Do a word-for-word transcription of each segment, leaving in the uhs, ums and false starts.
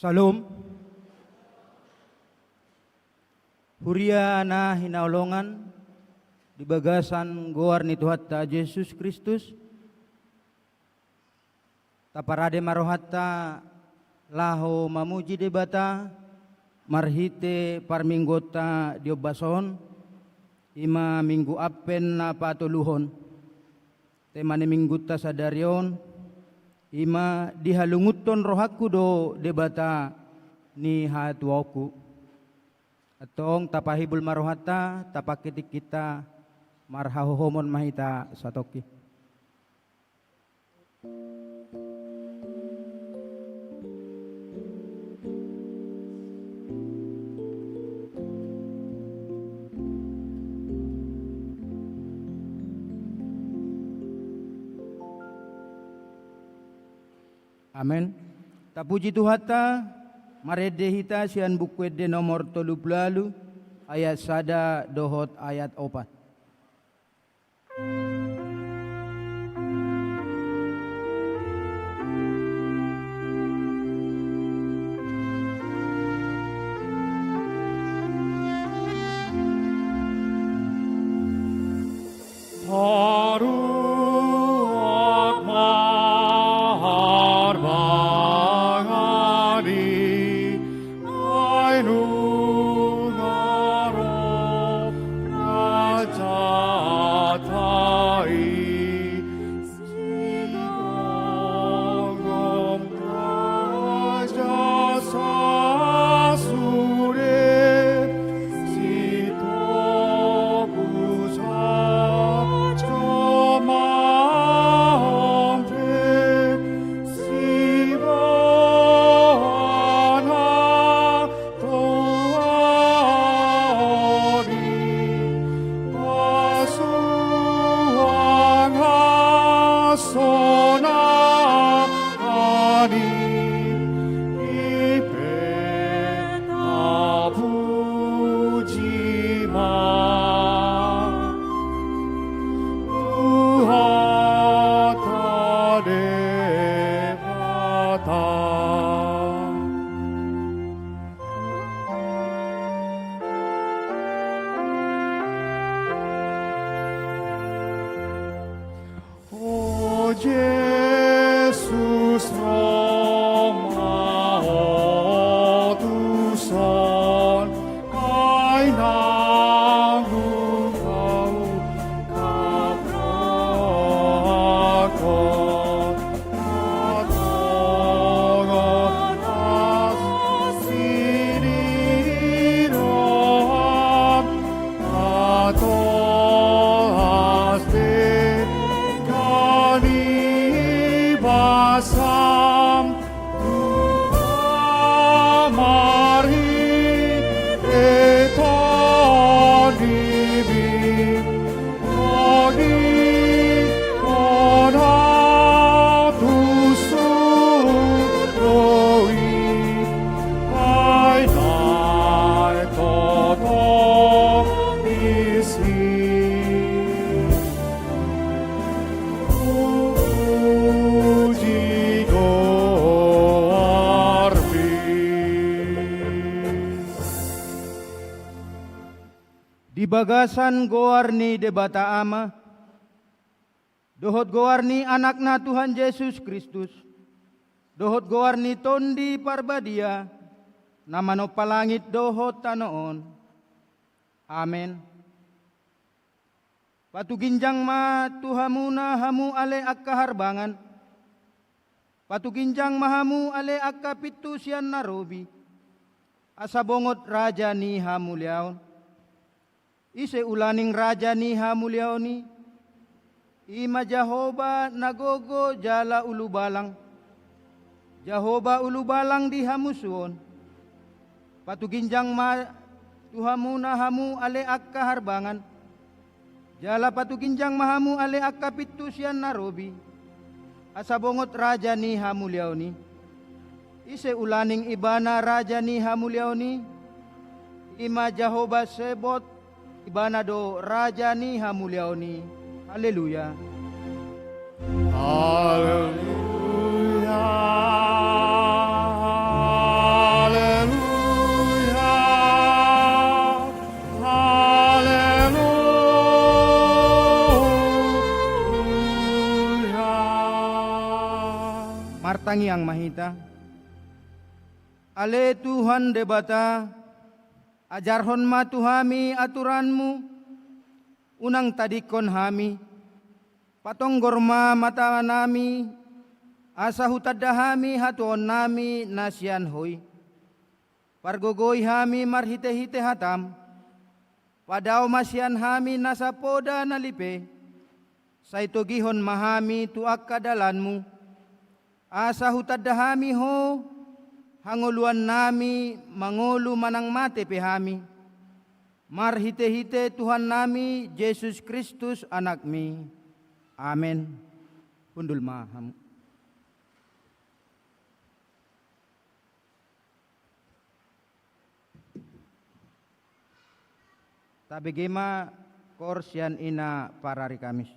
Syalom. Huria na hinaholongan di bagasan goar ni Tuhanta Jesus Kristus, taparade ma rohanta laho mamuji Debata marhite parmingguonta di ombas on, i ma Minggu Advent na patoluhon. Tema ni minggunta sadari on, i ma dihalungunhon rohangku do Debata ni hatuaonku. Antong tapahibul ma rohanta, tapangkitingkinta, marhahohomon ma hita satongkin. Amen. Tapuji Tuhanta, marende hita sian Buku Ende nomor tolu pulu ualu, ayat sada dohot ayat opat. Paruak ma harbangan i, ai nunga ro raja ta i. Sigomgom raja sasure, sitogu sajo ma on pe, siboan na tua on i, pasuang hasonangan i, i pe tapuji ma Tuhanta Debata. O Jesus, ro ma Ho tuson, ai naung Ahu kaprakon, na tongon asi ni roham, na toas denggan ni basam, Tuhan, marhite Tondim i, Tondim i, Ho na tuson do i, ai na totong disi. Puji goarmi. Di bagasan goar ni Debata Ama, dohot goar ni Anakna Tuhan Jesus Kristus, dohot goar ni Tondi Parbadia, na manompa langit dohot tano on. Amen. Patuginjang ma tu hamuna hamu ale angka harbangan. Patuginjang ma hamu ale angka pintu sian na robi. Asa bongot raja ni hamuliaon. Ise ulaning raja ni hamuliaon i? I ma Jahowa na gogo jala ulubalang. Jahowa ulubalang di hamusuon. Patuginjang ma tu hamuna hamu ale angka harbangan. Jala patuginjang ma hamu ale angka pintu sian na robi. Asa bongot raja ni hamuliaon i. Ise ulaning ibana raja ni hamuliaon i? I ma Jahowa Sebot, ibana do raja ni hamuliaon i. Haleluya. Haleluya. Tangiang ma hita. Ale Tuhan Debata, ajarhon ma tu hami aturanmu, unang tadingkon hami, patonggor ma matanami, asa hutanda hami hatuaonnami na sian Ho i. Pargogoi hami marhitehite hataM, padao ma sian hami nasa poda na lipe, sai togihon ma hami tu angka dalanmu, asa hutanda hami Ho, hangoluannami mangolu manang mate pe hami, marhitehite Tuhannami Jesus Kristus AnakMi. Amen. Hundul ma hamu. Tabege ma koor sian ina parari Kamis.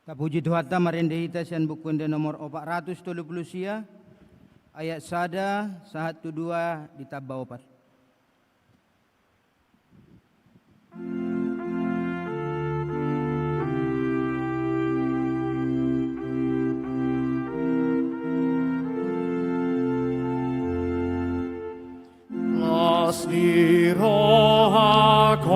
Tapuji Tuhanta, marende hita sian Buku Ende nomor opat ratus tolu pulu sia, ayat sada sahat tu dua ditamba opat. Las ni rohakon,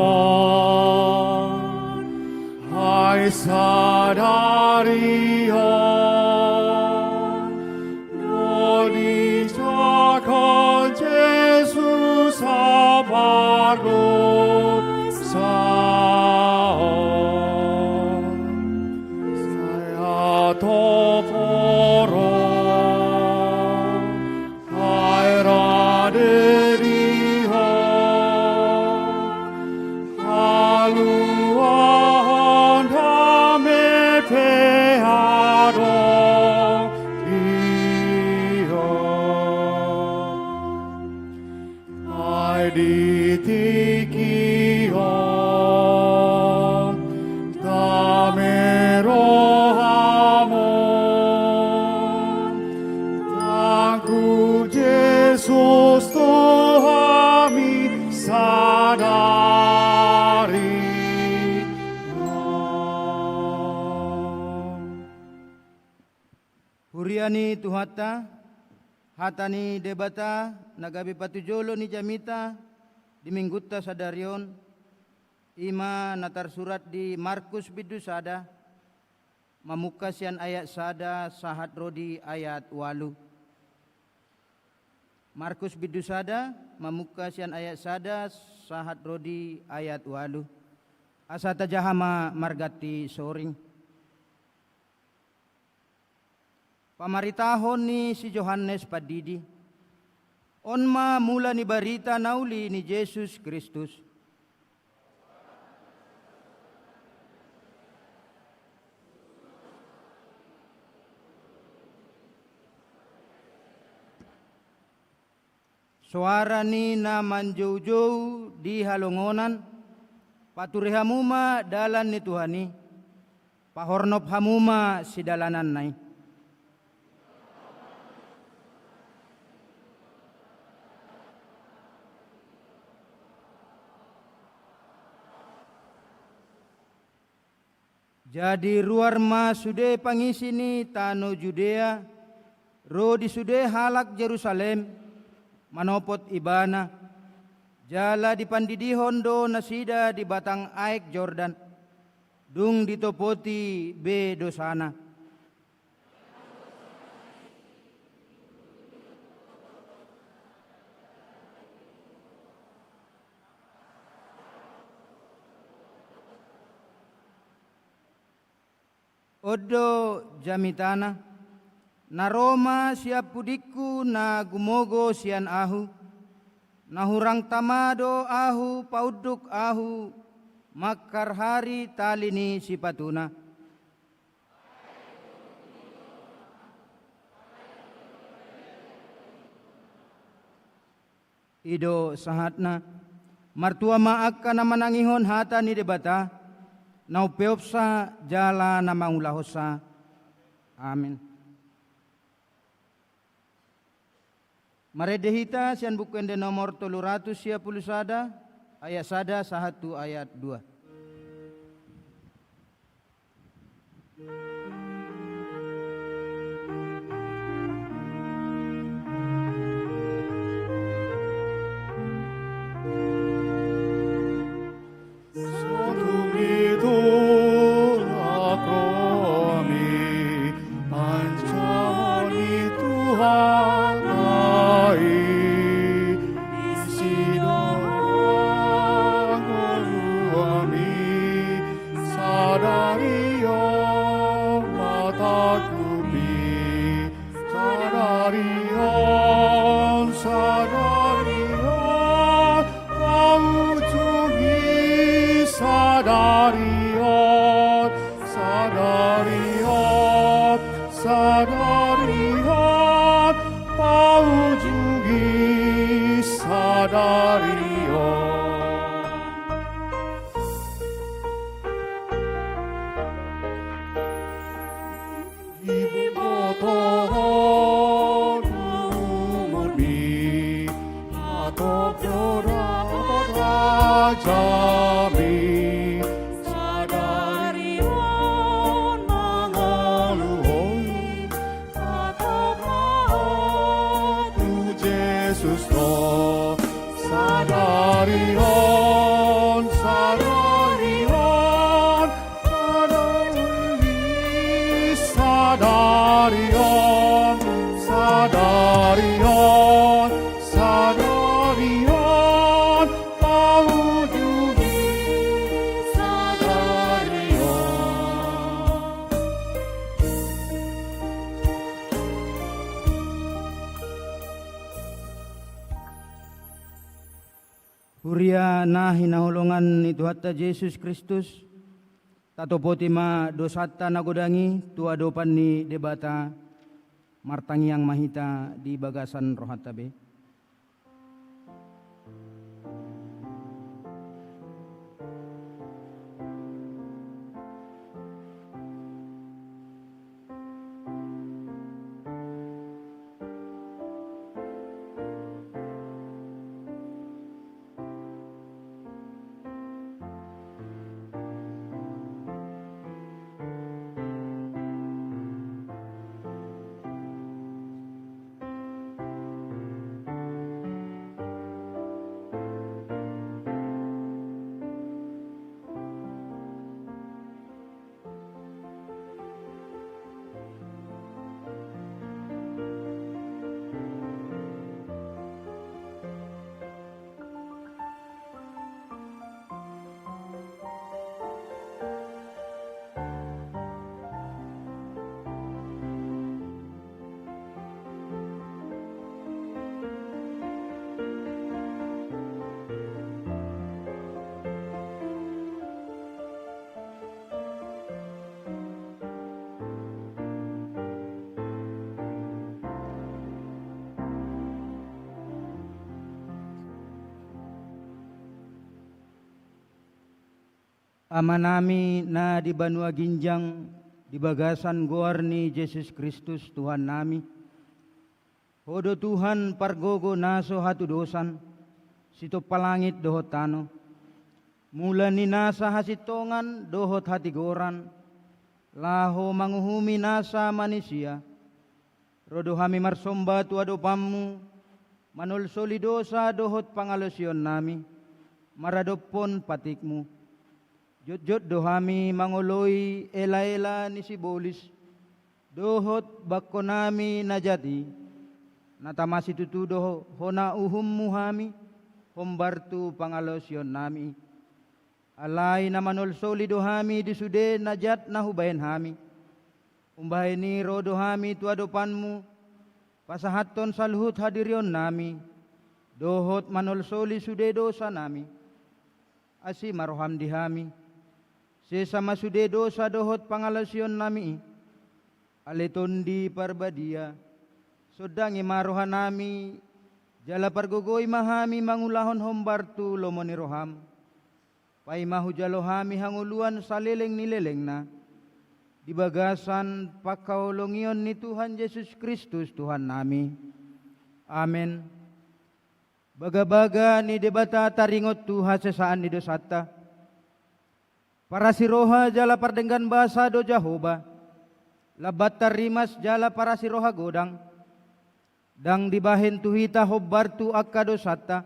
ai sadari on, do dijangkon Jesus pardosa on. Sai atop roha, ai rade di Ho, haluaon dame pe adong di Ho. Ai di tingki on, dame rohamon, tangkup Jesus tu hami sadari on. Huria ni Tuhanta, hata ni Debata na gabe patujolo ni jamita di Minggunta sadari on, i ma na tarsurat di Markus bindu sada, mamungka sian ayat sada sahat ro di ayat ualu. Markus bindu sada, mamungka sian ayat sada sahat ro di ayat ualu. Asa tajaha ma marganti soring. Pamaritahon ni si Johannes Pandidi. On ma mula ni barita na uli ni Jesus Kristus. Soara ni na manjoujou di halongonan, pature hamu ma dalan ni Tuhan i, pahornop hamu ma sidalananna i. Jadi ruar ma sude pangisi ni tano Judea, ro di sude halak Jerusalem, manopot Ibana, jala dipandidihon do nasida di batang aek Jordan, dung ditopoti be dosana. On do jamitana, na ro ma sian pudingku na gumogo sian ahu, na hurang tama do ahu paunduk ahu mangharhari tali ni sipatuna. I do sahatna. Martua ma angka na manangihon hata ni Debata, na umpeopsa jala na mangulahonsa. Amin. Marende hita sian Buku Ende nomor tolu ratus sia pulu sada, ayat sada sahat tu ayat dua. Sotung ni tulak romi, panjang ni Tuhan nai, disi do hangoluanmi sadari on, matangkupi sadari on, sadari on, paujungi sadari on, sadari on, sadari on, paujungi sadari on. Jami sadari on mangaluhon, tatap ma tu Jesus ro. Sadari on, sadari on, sadari on, sadari on, sadari on, paujungi sadari on. Huria na hinaholongan ni Tuhanta Jesus Kristus, tatopoti ma dosanta na godang i tu adopan ni Debata. Martangiang ma hita di bagasan rohanta be. Amanami na di banua ginjang, di bagasan goar ni Jesus Kristus Tuhannami, Ho do Tuhan pargogo na so hatudosan, sitompa langit dohot tano. Mula ni nasa hasintongan dohot hatigoran, laho manguhumi nasa manisia, ro do hami marsomba tu adopanmu, manolsoli dosa dohot pangalaosionnami, maradophon patikmu. Jotjot do hami mangoloi elaela ni sibolis, dohot bangkonami na jat i, na tama situtu do hona uhummu hami, hombar tu pangalaosionnami. Alai na manolsoli do hami di sude na jat na hubahen hami. Umbahen i ro do hami tu adopanmu, pasahathon saluhut hadirionnami, dohot manolsoli sude dosanami. Asi ma roham di hami. Sesa ma sude dosa dohot pangalaosionnami i. Ale Tondi Parbadia, sondangi ma rohanami, jala pargogoi ma hami mangulahon hombar tu lomo ni roham. Paima hujalo hami hangoluan saleleng ni lelengna, di bagasan pangkaholongion ni Tuhan Jesus Kristus Tuhannami. Amen. Bagabaga ni Debata taringot tu hasesaan ni dosanta. Parasiroha jala pardenggan basa do Jahowa, lambat tarrimas jala parasiroha godang. Ndang dibahen tu hita hombar tu angka dosanta,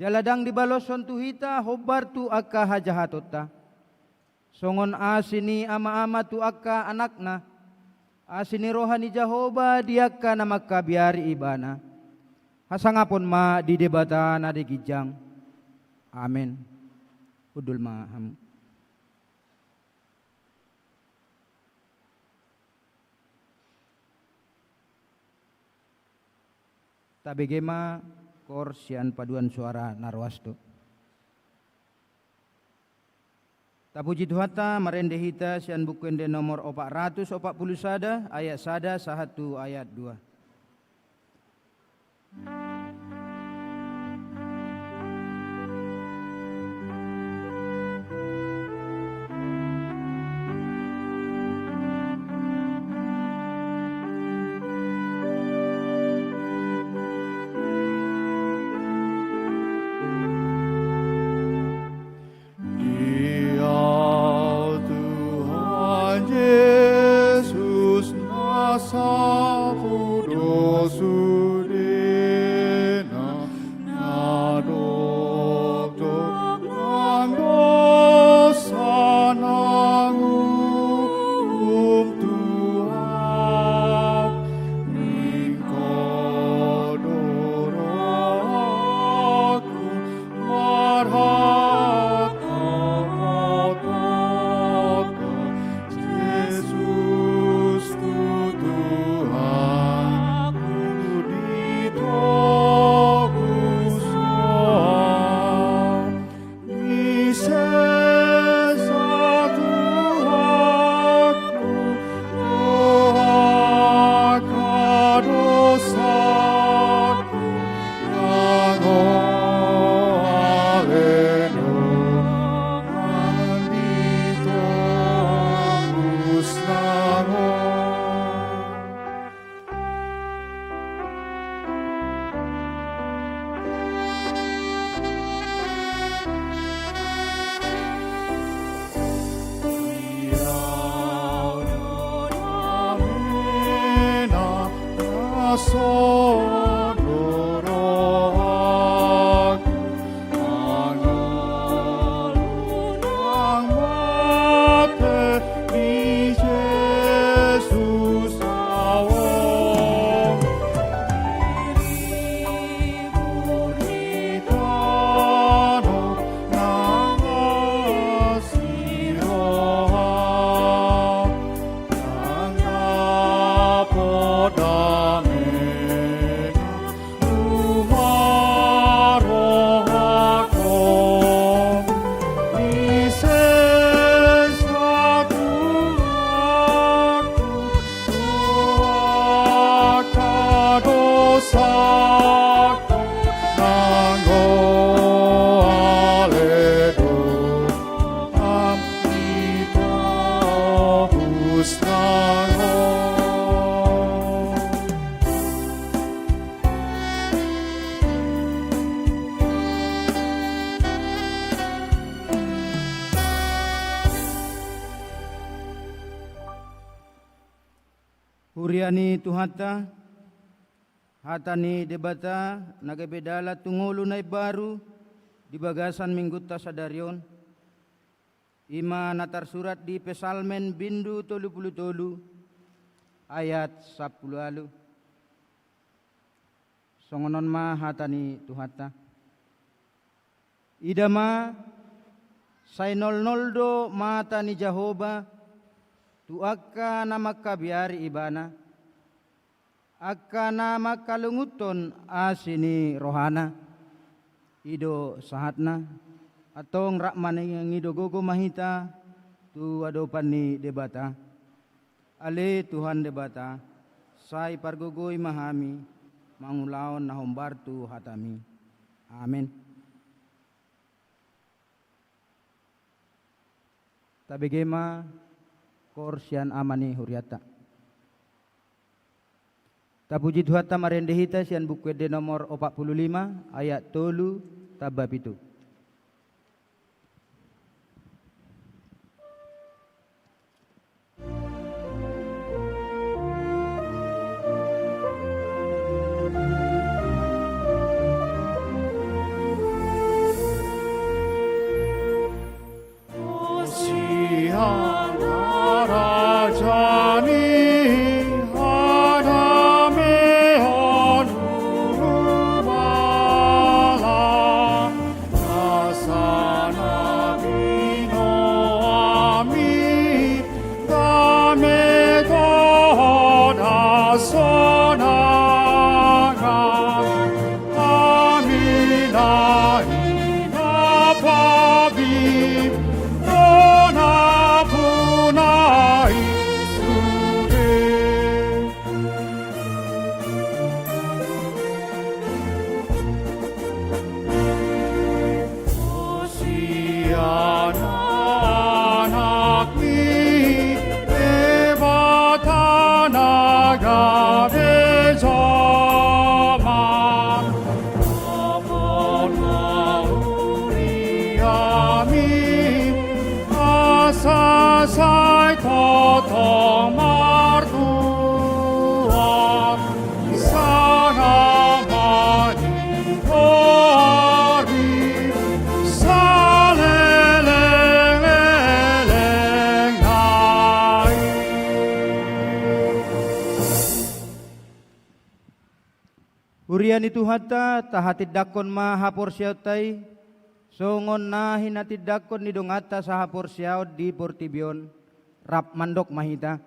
jala ndang dibaloshon tu hita hombar tu angka hajahatonta. Songon asi ni ama-ama tu angka anakna, asi ni roha ni Jahowa di angka na mangkabiari Ibana. Hasangapon ma di Debata na di ginjang. Amen. Hundul ma hamu. Tabege ma koor sian paduan suara na roas tu. Tapuji Tuhanta, marende hita sian Buku Ende nomor opat ratus opat pulu sada, ayat sada sahat tu ayat dua. Songon rohangku, nang ngolu nang mate di Jesus ahu. Di libur ni tano nang asi roha, nang dapot damena tu ma rohangku. Di sesa Tuhanku, tu angka dosaku, nang ale do Tuhan, ditobus nang Ho. Huria ni Tuhanta, hata ni Debata na gabe dalan tu ngolu na imbaru di bagasan Minggunta sadari on, i ma na tarsurat di Psalmen bindu tolu pulu tolu, ayat sampulu ualu. Songon on ma hata ni Tuhanta. Ida ma, sai nolnol do mata ni Jahowa tu angka na mangkabiari Ibana, angka na mangkalungunhon asi ni rohana. I do sahatna. Antong rap mangido gogo ma hita tu adopan ni Debata. Ale Tuhan Debata, sai pargogoi ma hami mangulahon na hombar tu hataMi. Amen. Tabege ma koor sian ama ni hurianta. Tapuji Tuhanta, marende hita sian Buku Ende nomor opat pulu lima, ayat tolu tamba pitu. Hosiana, Raja ni hadameon, Hulubala, nasa na binoanMi, dame dohot hasonangan. Hami na hinapabi, do na punai sude. Hosiana, Anak ni Debata na gabe jolma. Dapot ma huriaMi, asa sai tongtong martua, sanga mangidoari saleleng-lelengna i. Huria ni Tuhanta, tahatindangkon ma haporseaonta i, songon na hinatindangkon ni donganta sahaporseaon di portibi on, rap mandok ma hita.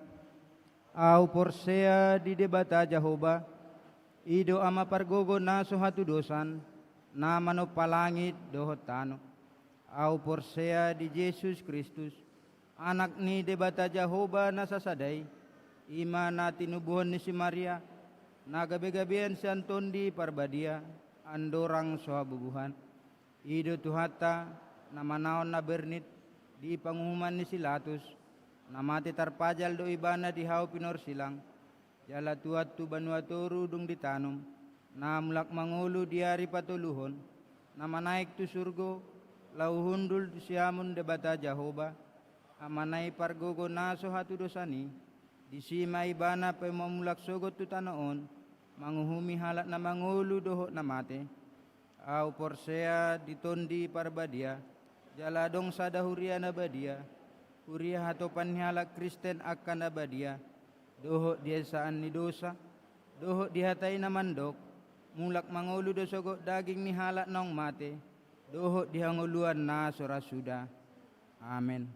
Ahu porsea di Debata Jahowa, i do Ama pargogo na so hatudosan, na manompa langit dohot tano. Ahu porsea di Jesus Kristus, Anak ni Debata Jahowa na sasada i, i ma na tinubuhon ni si Maria, na gabe-gabean sian Tondi Parbadia, andorang so habubuhan. I do Tuhanta, na manaon na bernit di panguhuman ni si Latus, na mate tarpajal do Ibana di hau pinorsilang, jala tuat tu banua toru dung ditanom, na mulak mangolu di ari patoluhon, na manaek tu surgo, laho hundul tu siamun Debata Jahowa, Amana i pargogo na so hatudosan i, disi ma Ibana paima mulak sogot tu tano on, manguhumi halak na mangolu dohot na mate. Ahu porsea di Tondi Parbadia, jala adong sada huria na badia, huria hatopan ni halak Kristen angka na badia, dohot di hasesaan ni dosa, dohot di hata i na mandok, mulak mangolu do sogot daging ni halak naung mate, dohot di hangoluan na so ra suda. Amen.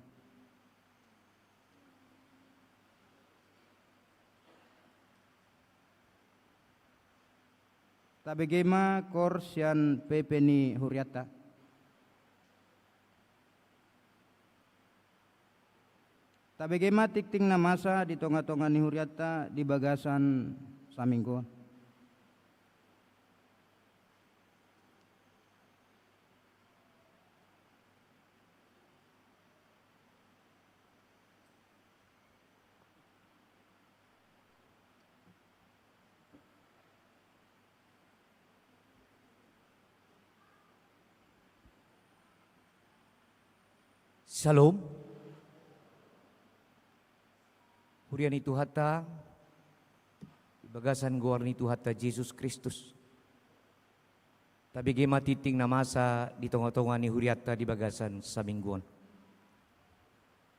Tabege ma koor sian P P ni hurianta. Tabege ma tingting na masa di tonga-tonga ni hurianta di bagasan saminggu on. Syalom. Huria ni Tuhanta, di bagasan goar ni Tuhanta Jesus Kristus. Tabege ma tingting na masa di tonga-tonga ni hurianta di bagasan saminggu on.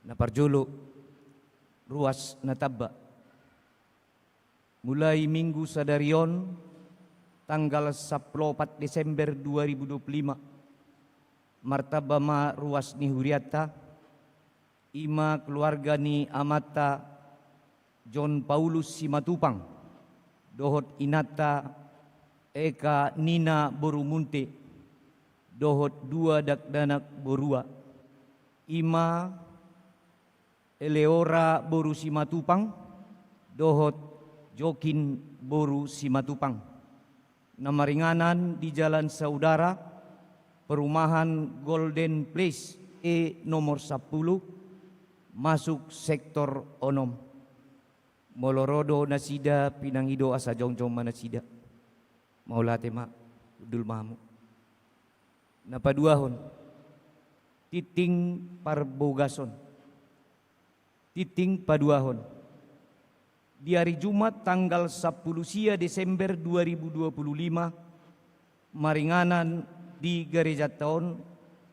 Na parjolo, ruas na tamba. Mulai minggu sadari on, tanggal sampulu opat Desember dua ribu dua puluh lima, martamba ma ruas ni hurianta, i ma keluarga ni amanta John Paulus Simatupang, dohot inanta Eka Nina boru Munte, dohot dua dakdanak borua, i ma Eleora boru Simatupang, dohot Jokin boru Simatupang. Na maringanan di Jalan Saudara, perumahan Golden Place E nomor sampulu, masuk sektor onom. Molo ro do nasida, pinangido asa jongjong ma nasida. Mauliate ma, hundul ma hamu. Na paduahon, tingting parbogason. Tingting paduahon. Di ari Jumat tanggal sampulu sia Desember dua ribu dua puluh lima, maringanan di garejanta on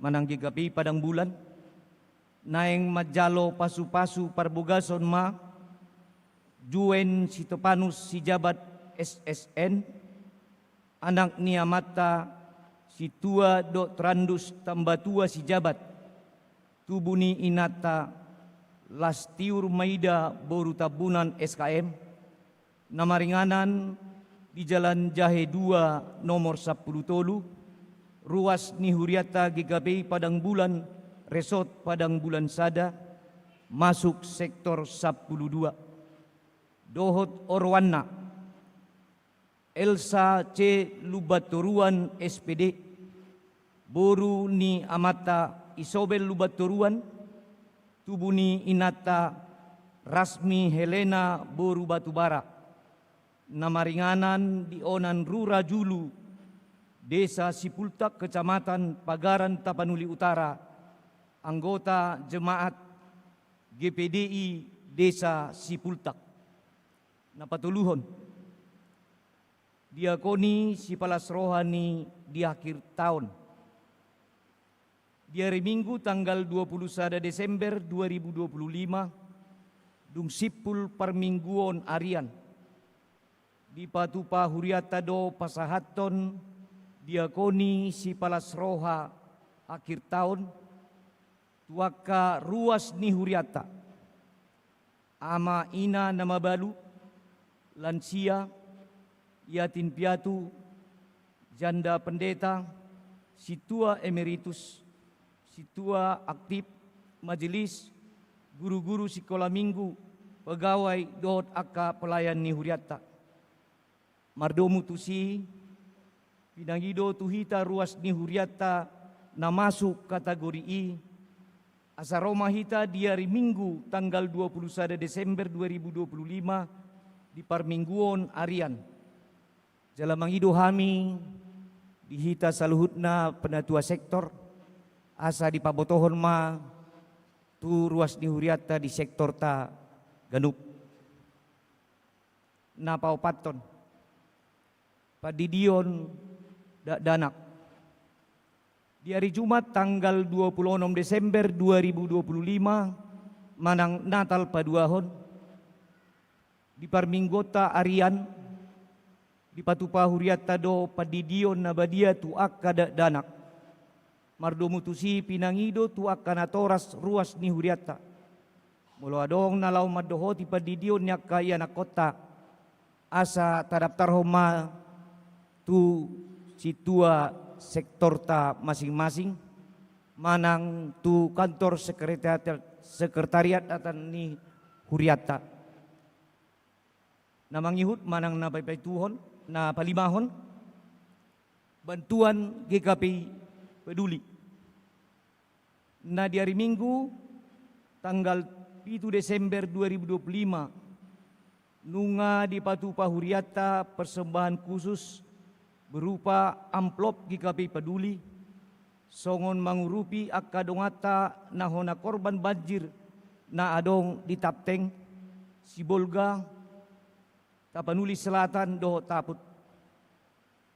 manang G K P I Padang Bulan, naeng manjalo pasu-pasu parbogason ma Juen Sitepanus Sijabat S S N, anak ni amanta Situa Doktorandus Tambatua Sijabat, tubu ni inanta Lastiur Maida boru Tambunan S K M, na maringanan di Jalan Jahe dua nomor sampulu tolu, ruas ni hurianta G K P I Padang Bulan, Resort Padang Bulan Sada, masuk sektor sampulu dua. Dohot oroanna, Elsa C Lumbantoruan S P D, boru ni amanta Isobel Lumbantoruan, tubu ni inanta Rasmi Helena boru Batubara, na maringanan di onan Rura Julu, Desa Sipultak, Kecamatan Pagaran Tapanuli Utara, anggota jemaat G P D I Desa Sipultak. Na patoluhon, diakoni sipalas roha ni di akhir taon. Di ari Minggu tanggal dua puluh sada Desember dua ribu dua puluh lima, dung simpul parmingguon arian, dipatupa hurianta do pasahathon diakoni sipalas roha akhir taon tu angka ruas ni hurianta, ama ina na mabalu, lansia, yatim piatu, janda pendeta, sintua emeritus, sintua aktif, majelis, guru-guru sikola minggu, pegawai dohot angka pelayan ni hurianta. Mardomu tusi, pinangido tu hita ruas ni hurianta na masuk kategori i, asa ro ma hita di ari Minggu tanggal dua puluh sada Desember dua ribu dua puluh lima di parmingguon arian. Jala mangido hami di hita saluhutna penatua sektor, asa dipabotohon ma tu ruas ni hurianta di sektorta ganup. Na paopathon, Pandidion dakdanak. Di ari Jumat tanggal dua puluh onom Desember dua ribu dua puluh lima, manang Natal paduahon, di parmingguonta arian, dipatupa hurianta do pandidion na badia tu angka dakdanak. Mardomu tusi pinangido tu angka natoras ruas ni hurianta. Molo adong na laho mandohoti pandidion ni angka ianakkonta, asa tadaptarhon ma tu sintua sektorta masing-masing, manang tu kantor sekretariat, sekretariat datan ni hurianta. Na mangihut manang na paituhon, na palimahon, bantuan G K P I Peduli. Na di ari Minggu, tanggal pitu Desember dua ribu dua puluh lima, nunga dipatupa hurianta persembahan khusus berupa amplop G K P I Peduli, songon mangurupi angka donganta na hona korban banjir na adong di Tapteng, Sibolga, Tapanuli Selatan dohot Taput.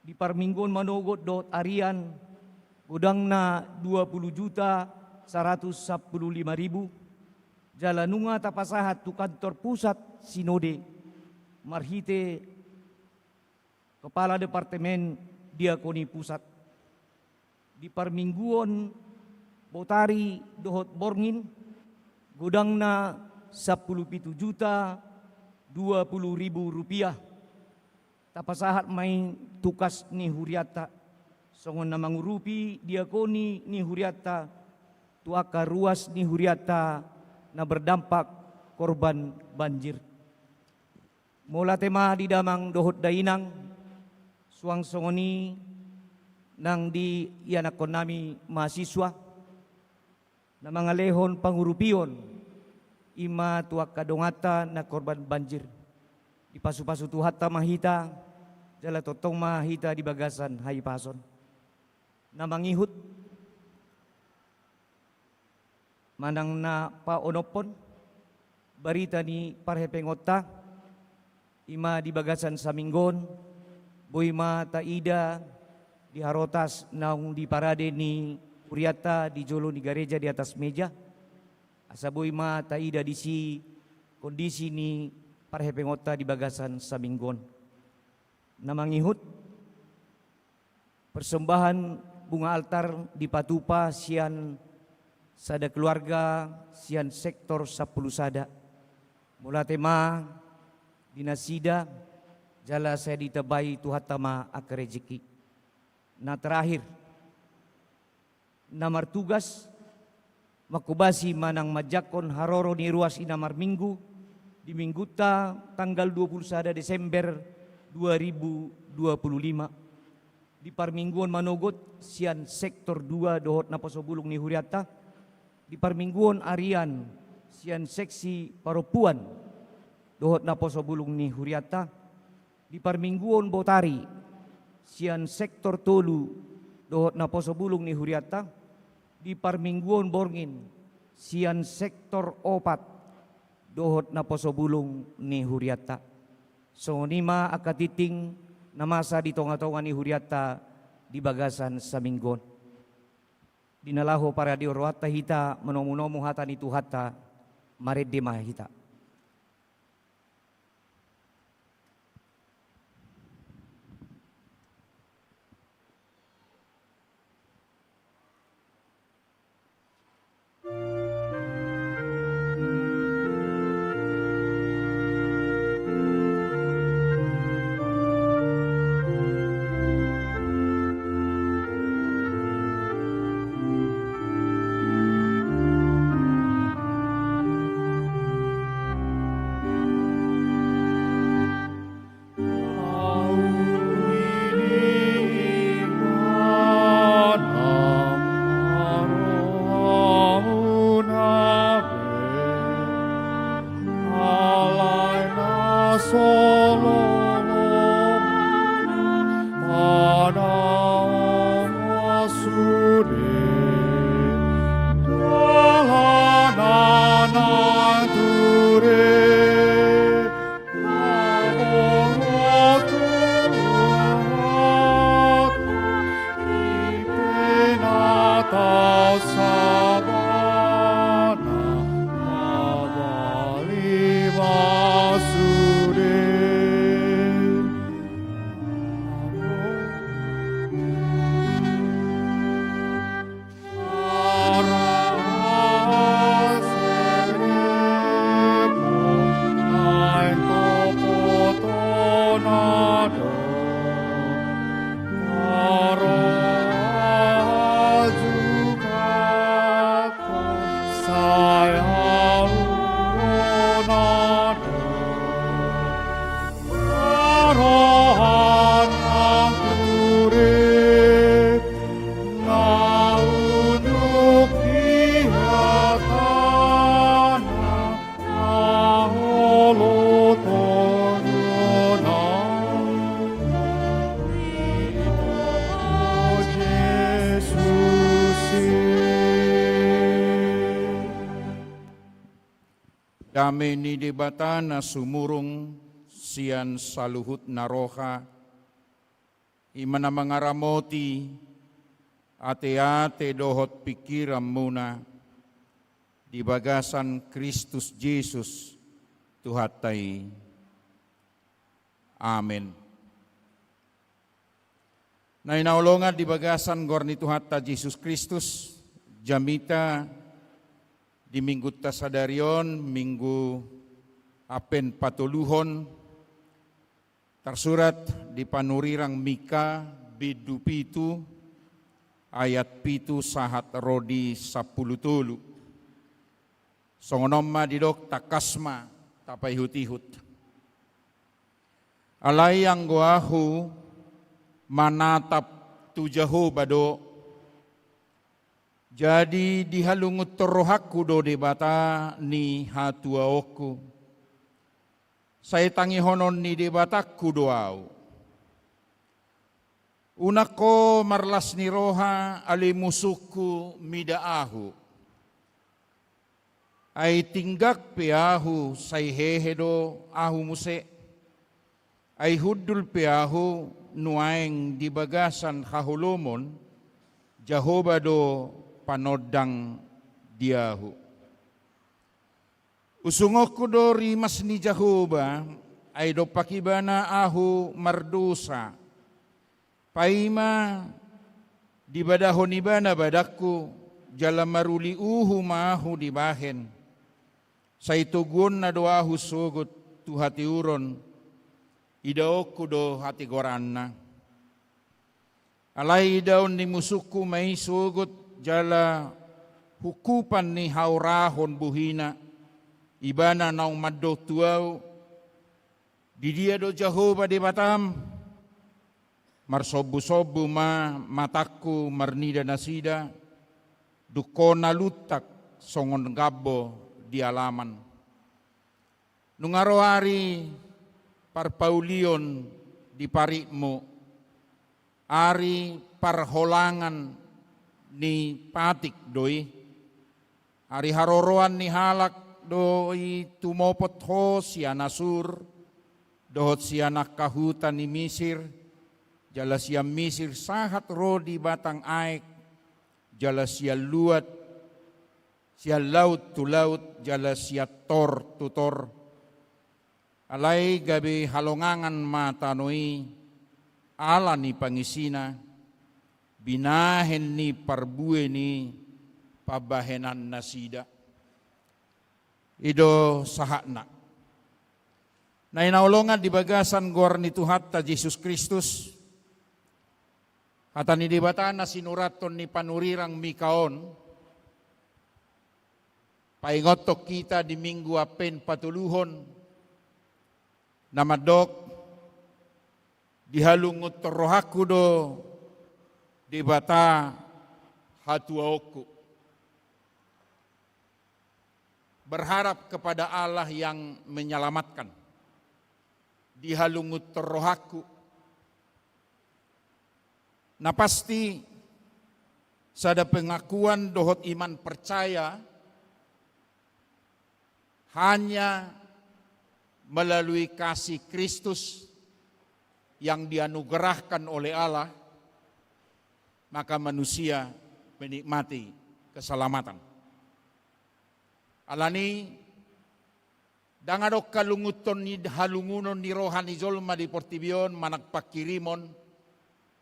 Di parmingguon manogot dohot arian, godangna dua puluh juta saratus sampulu lima ribu, jala nunga tapasahat tu kantor pusat Sinode marhite Kepala Departemen Diakoni Pusat. Di parmingguon Botari dohot Borngin, godangna sampulu pitu juta dua puluh ribu rupiah. Tapasahat ma i tu kas ni hurianta, songon na mangurupi diakoni ni hurianta, tu angka ruas ni hurianta na berdampak korban banjir. Mauliate ma di damang dohot dainang, suang songon i nang di ianakkonnami mahasiswa, na mangalehon pangurupion, i ma tu angka donganta na korban banjir. Dipasupasu Tuhanta ma hita, jala tongtong ma hita di bagasan hahipason. Na mangihut, manang na paonomhon, barita ni parhepengonta, i ma di bagasan saminggu on, boi ma taida di harotas naung diparade ni hurianta di jolo ni gareja di atas meja, asa boi ma taida disi kondisi ni parhepengonta di bagasan saminggu on. Na mangihut, persembahan bunga altar dipatupa sian sada keluarga sian sektor sampulu sada. Mauliate ma di nasida, jala sai ditambai Tuhanta ma angka rejeki. Na terakhir, na martugas manghobasi manang manjangkon haroro ni ruas i na marminggu di minggunta tanggal dua puluh sada Desember dua ribu dua puluh lima. Di parmingguon manogot sian sektor dua dohot naposo bulung ni hurianta, di parmingguon arian sian seksi parompuan dohot naposo bulung ni hurianta, di parmingguon Botari sian sektor tolu dohot naposo bulung ni hurianta, di parmingguon Borngin sian sektor opat dohot naposo bulung ni hurianta. Songon i ma angka tingting na masa di tonga-tonga ni hurianta di bagasan saminggu on. Di na laho parade rohanta hita manomu-nomu hata ni Tuhanta, marende ma hita. Dame ni Debata na sumurung sian saluhut na roha, i ma na mangaramoti ateate dohot pingkiranmuna di bagasan Kristus Jesus Tuhanta i. Amen. Na hinaholongan di bagasan goar ni Tuhanta Jesus Kristus, jamita di minggunta sadari on, Minggu Advent patoluhon, tarsurat di panurirang Mika, bindu pitu, ayat pitu sahat ro di sampulu tolu. Songon on ma didok, tangkas ma tapaihutihut. Alai anggo ahu manatap tu Jahowa do, jadi dihalungunhon rohangku do Debata ni hatuaonku. Sai tangihonon ni Debatangku do ahu. Unang ho marlas ni roha, ale musungku mida ahu. Ai tinggang pe ahu, sai hehe do ahu muse. Ai hundul pe ahu, nuaeng di bagasan haholomon, Jahowa do panondang di ahu. Usungonku do rimas ni Jahowa, ai dompak Ibana ahu mardosa. Paima dibadahon Ibana badangku, jala maruli uhu ma ahu dibahen. Sai toguonna do ahu sogot tu hatiuron, idaonku do hatigoranna. Alai idaon ni musungku ma i sogot jala hungkupan ni haorahon bohina, Ibana naung mandok tu ahu, di dia do Jahowa Debatam? Marsombusombu ma matangku marnida nasida, dung ho na luntak songon gambo di alaman. Nunga ro ari parpaulion di paritmu, ari parholangan ni patik do i. Ari haroroan ni halak do i tumopot ho sian Asur, dohot sian angka huta ni Misir, jala sian Misir sahat ro di batang aek, jala sian luat, sian laut tu laut, jala sian tor tu tor. Alai gabe halongangan ma tano i, ala ni pangisina, binahen ni parbue ni pambahenan nasida. I do sahatna. Na hinaholongan di bagasan goar ni Tuhanta Jesus Kristus, hata ni Debata na sinurathon ni panurirang Mika on, paingothon hita di Minggu Advent patoluhon, na mandok, dihalungunhon rohangku do Debata hatuaonku. Berharap kepada Allah yang menyelamatkan. Dihalungunhon rohangku. Na pasti, sada pengakuan dohot iman percaya hanya melalui kasih Kristus yang dianugerahkan oleh Allah, maka manusia menikmati keselamatan. Alani, ndang adong halungunhon ni, halungunon ni roha ni jolma di portibi on manang pangkirimon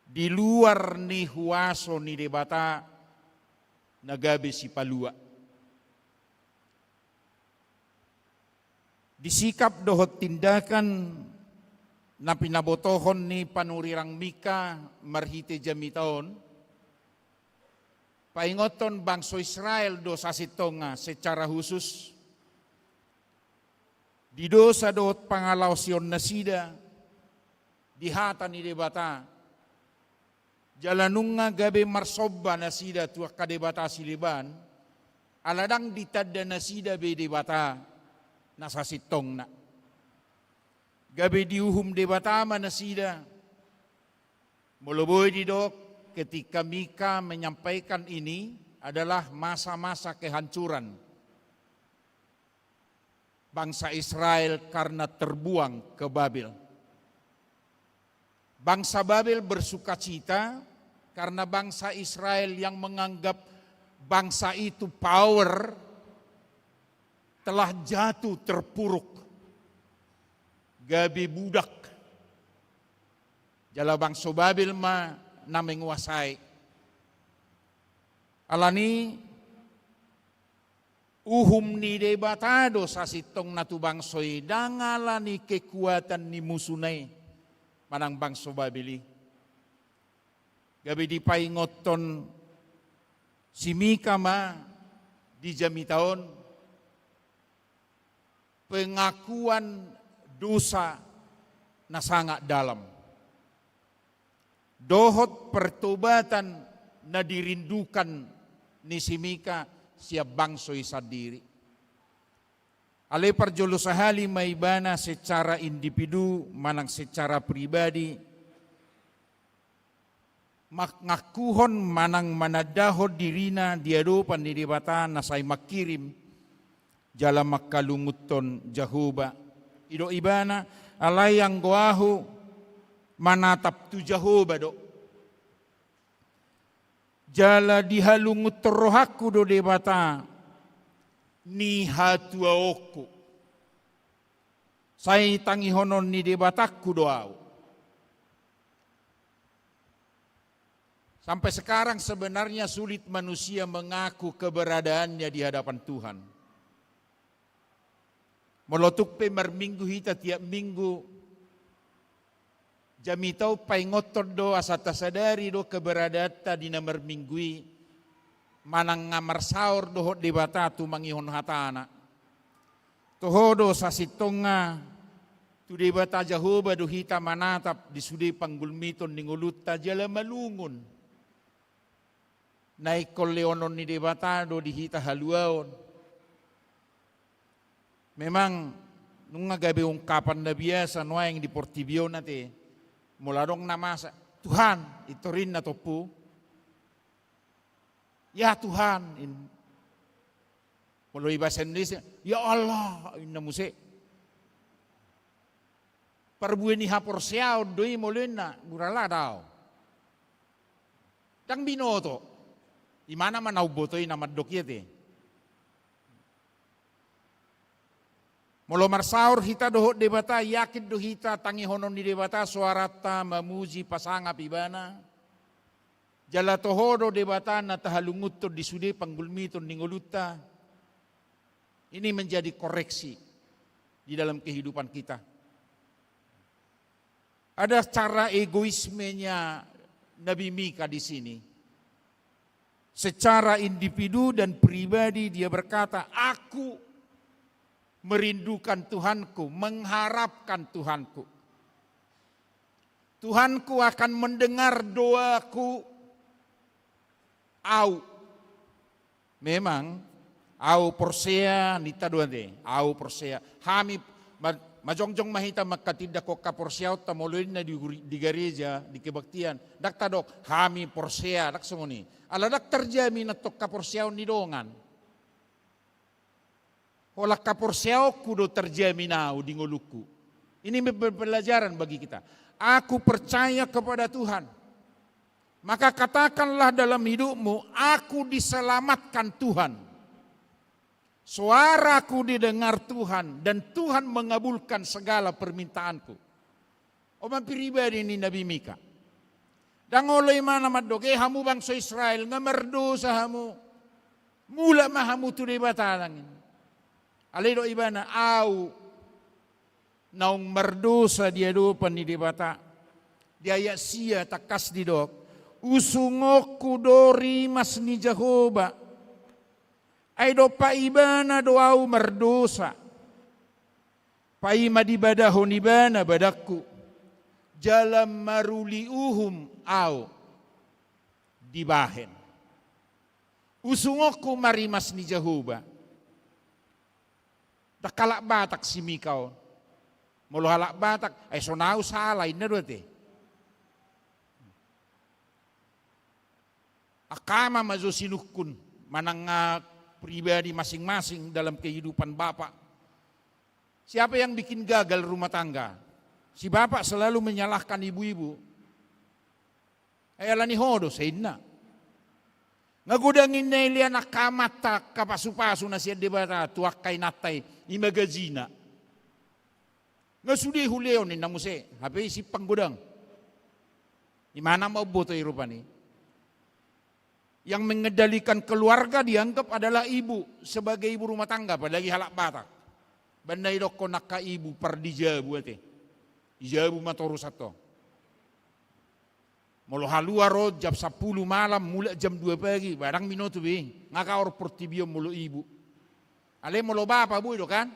di luar ni huaso ni Debata na gabe sipalua. Di sikap dohot tindakan na pinabotohon ni panurirang Mika marhite jamita on, paingothon bangso Israel do sasintongna secara khusus, di dosa dohot pangalaosion nasida di hata ni Debata. Jala nunga gabe marsomba nasida tu angka debata sileban, ala ndang ditanda nasida be Debata na sasintongna. Gabe diuhum Debata ma nasida. Molo boi didok, ketika Mika menyampaikan ini adalah masa-masa kehancuran. bangsa Israel karena terbuang ke Babel. Bangsa Babel bersukacita karena bangsa Israel yang menganggap bangsa itu power telah jatuh terpuruk, gabe budak. Jala bangso Babel ma na menguasai. Alani uhum ni Debata do sasintongna tu bangso i, ndang alani kekuatan ni musuna i manang bangso Babel i. Gabe dipaingothon si Mika ma di jamita on pengakuan dosa na sangat dalam dohot pertobatan na dirindukan ni si Mika sian bangso i sandiri. Alai parjolo sahali ma ibana secara individu manang secara pribadi mangakuhon manang manandahon dirina di adopan ni Debata na sai mangkirim jala mangkalungunhon Jahowa. Didok ibana, alai anggo ahu manatap tu Jahowa do. Jala dihalungunhon rohangku do Debata ni hatuaonku. Sai tangihonon ni Debatangku do ahu. Sampai sekarang sebenarnya sulit manusia mengaku keberadaannya di hadapan Tuhan. Molo tung pe marminggu hita tiap minggu, jamita on paingothon do asa tasadari do keberadaanta di na marminggu i, manang nga marsaor dohot Debata tumangihon hatana. Toho do sasintongna tu Debata Jahowa do hita manatap di sude panggulmiton ni ngolunta jala malungun. Na ingkon lehonon ni Debata do di hita haluaon. Memang nunga gabe ungkapan na biasa nuaeng di portibi on ate. Molo adong na masa, "Tuhan," i torinna tompu. "Ya Tuhan," in. Molo i bahasa Indonesia, "Ya Allah," inna muse. Parbue ni haporseaon do i molo inna, mura la dao. Ndang binoto. Imana ma na umboto i na mandok i ate. Molo marsaor hita dohot Debata, yakin do hita tangihonon ni Debata soaranta mamuji pasangap Ibana. Jala toho do Debata na tahalungunhon di sude panggulmiton ni ngolunta. Ini menjadi koreksi di dalam kehidupan kita. Ada cara egoismenya Nabi Mika di sini. Secara individu dan pribadi dia berkata, "Aku merindukan Tuhanku, mengharapkan Tuhanku. Tuhanku akan mendengar doaku." Au. Memang, au porsea, ninta do ate, au porsea. Hami, ma-, majongjong ma hita mangkatindangkon haporseaonta molo inna di guri-, di gareja, di kebaktian. Ndang tadok, "Hami porsea," ndang songon i. Ala ndang terjamin antong haporseaon ni dongan. Holan haporseaonku do terjamin au di ngolungku. Ini pe-, pe-, pelajaran bagi kita. Aku percaya kepada Tuhan. Maka katakanlah dalam hidupmu, "Aku diselamatkan Tuhan. Suaraku didengar Tuhan, dan Tuhan mengabulkan segala permintaanku." On ma pribadi ni Nabi Mika. Ndang olo imana mandok, "Eh, hamu bangso Israel, nga mardosa hamu. Mulak ma hamu tu Debata," ndang inna. Alai didok ibana, "Au naung mardosa di adopan ni Debata." Di ayat sia tangkas didok, "Usungonku do rimas ni Jahowa. Ai dompak Ibana do au mardosa. Paima dibadahon Ibana badangku, jala maruli uhum au dibahen." Usungonku ma rimas ni Jahowa. Ndang halak Batak si Mika on. Molo halak Batak, "Ai songon au sala," inna do ate. Angka ama ma jo sinungkun, manang pribadi masing-masing dalam kehidupan bapak. Siapa yang bikin gagal rumah tangga? Si bapak selalu menyalahkan ibu-ibu. Ai ala ni ho do, sai inna. Nga godang inna i lean angka amanta, angka pasu-pasu na sian Debata tu angka inanta i, ima gajina. Nga sude hulehon inna muse, hape i simpang godang. Imana ma umboto i rupani. Yang mengendalikan keluarga dianggap adalah ibu sebagai ibu rumah tangga, apalagi halak Batak. Ba na idokkon angka ibu par di jabu ate. Di jabu ma torus antong. Molo haluar ro jam sampulu malam, mulak jam dua pagi, ba ndang binoto be, nga kahor portibi on molo ibu. Alai molo bapa boi do kan?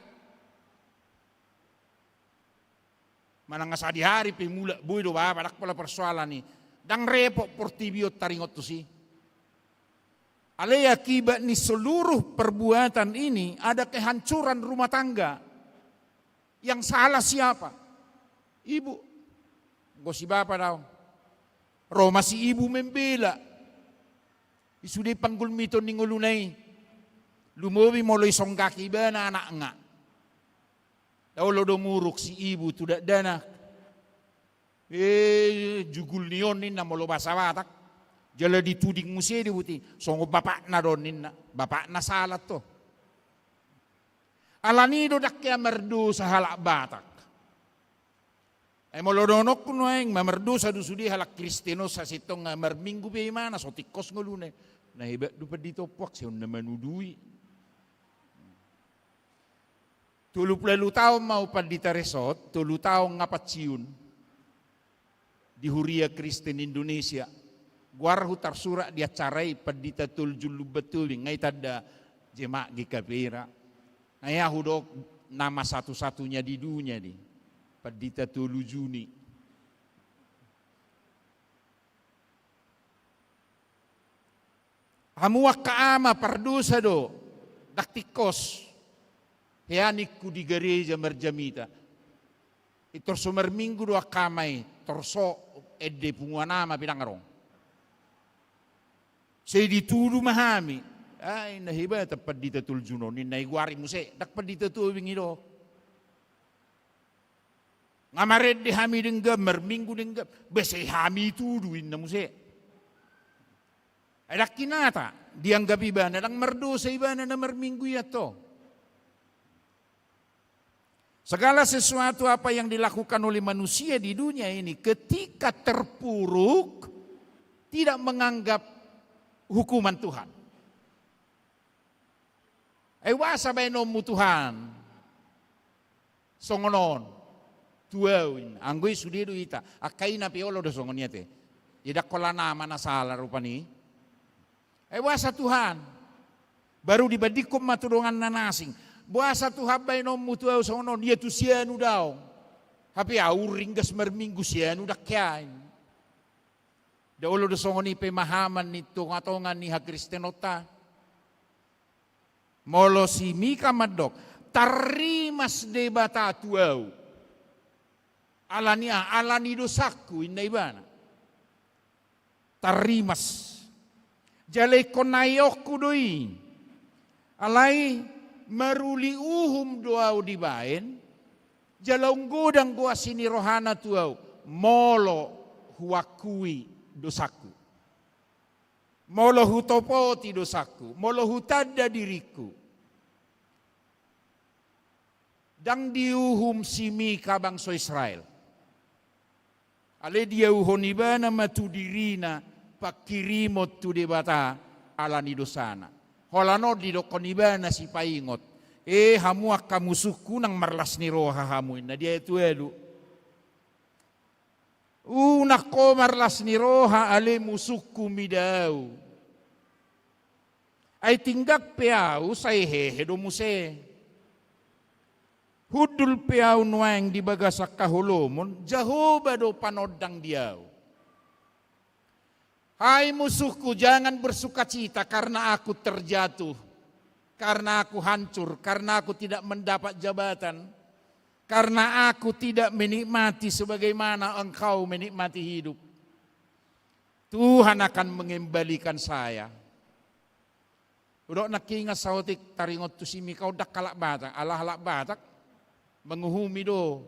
Manang sadihari pe mulak boi do bapa, ndang pola persoalan i. Ndang repot portibi on taringot tusi. Alai akibat ni seluruh perbuatan ini ada kehancuran rumah tangga. Yang salah siapa? Ibu. Anggo si bapa daong. Ro ma si ibu membela. I sude panggulmiton ni ngoluna i. Lumobi molo isonggaki ibana anakna. Olo do muruk si ibu tu dakdanak. Eh, jugul ni on ninna molo bahasa Batak. Jala dituding muse do buti. Songon bapakna do ninna. Bapakna salah to. Ala ni do ndang hea mardosa halak Batak. Ai molo dohononku nuaeng ma mardosa do sude halak Kristen on, sasintong nga marminggu pe imana so tingkos ngoluna. Na hebat do pandita on, puak, sai on na manudui. Tolu pulu ualu taon ma au pandita resort, tolu taon nga pensiun di Huria Kristen Indonesia. Goarhu tarsurat di acara i Pandita Toljun Lumban Tobing, nga i tanda jemaat G K P I ra. Nga i ahu do nama satu-satunya di dunia di Pandita Tolu Juni. Hamu angka ama pardosa do, ndang tingkos hea ningku di gareja marjamita. Pintor so marminggu do angka ama i, tor so ende punguan ama pe ndang adong. Sai ditudu ma hami. Ai na hebatan Pandita Toljun on, ninna i, goari muse, ndang Pandita Tobing i do. Nga marende hami denggan, marminggu denggan, ba sai hami tudu inna muse. Ai ndang hinata dianggap ibana ndang mardosa ibana na marminggu i antong. Segala sesuatu apa yang dilakukan oleh manusia di dunia ini ketika terpuruk tidak menganggap hukuman Tuhan. Ai boasa baenonmu Tuhan songon on tu ahu, ninna. Anggo i sude do hita, angka ina pe olo do songon i ate. Ia ndang holan ama na sala rupani. Ai boasa Tuhan? Baru dibandingkon ma tu donganna na asing. Boasa Tuhan baenonmu tu ahu songon on, ia tu sianu daong? Hape ahu ringgas marminggu, sianu ndang hea, ninna. Nda olo do songon i pemahaman ni tonga-tonga ni hakristenonta. Molo si Mika mandok, tarrimas Debata tu ahu. Ala ni aha? Ala ni dosangku, ninna ibana. Tarrimas. Jala ingkon naionku do i. Alai maruli uhum do ahu dibaen, jala umgodang do asi ni rohana tu ahu, molo huakui dosangku. Molo hutopoti dosangku, molo hutanda diringku. Ndang diuhum si Mika bangso Israel. Alai diauhon ibana ma tu dirina panghirimon tu Debata ala ni dosana. Holan on didokkon ibana sipaingot. E hamu angka musungku, unang marlas ni roha hamu, ninna di ayat ualu. Unang ho marlas ni roha ale musungku mida ahu. Ai tinggang pe ahu sai hehe do muse. Hundul pe ahu nuaeng di bagasan haholomon, Jahowa do panondang di ahu. Hai musungku, jangan bersukacita karena aku terjatuh, karena aku hancur, karena aku tidak mendapat jabatan, karena aku tidak menikmati sebagaimana engkau menikmati hidup. Tuhan akan mengembalikan saya. Hudok nangkin ingan saotik taringot tu si Mika on, ndang halak Batak, ala halak Batak. Manguhumi do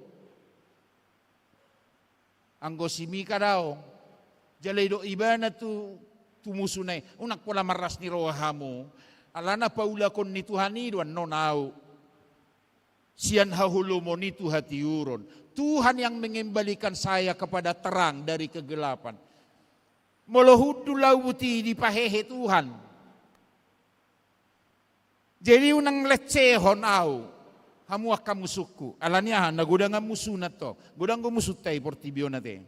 anggo si Mika daong. Jala didok ibana tu, tu musuna i, unang pola marlas ni roha hamu. Alana paulakon ni Tuhan i do annon ahu sian haholomon i tu hatiuron. Tuhan yang mengembalikan saya kepada terang dari kegelapan. Molo hundul ahu buti dipahehe Tuhan. Jadi unang lehon ahu, hamu angka musungku. Alani aha? Na godang musuna tong. Godang do musunta i portibi on ate.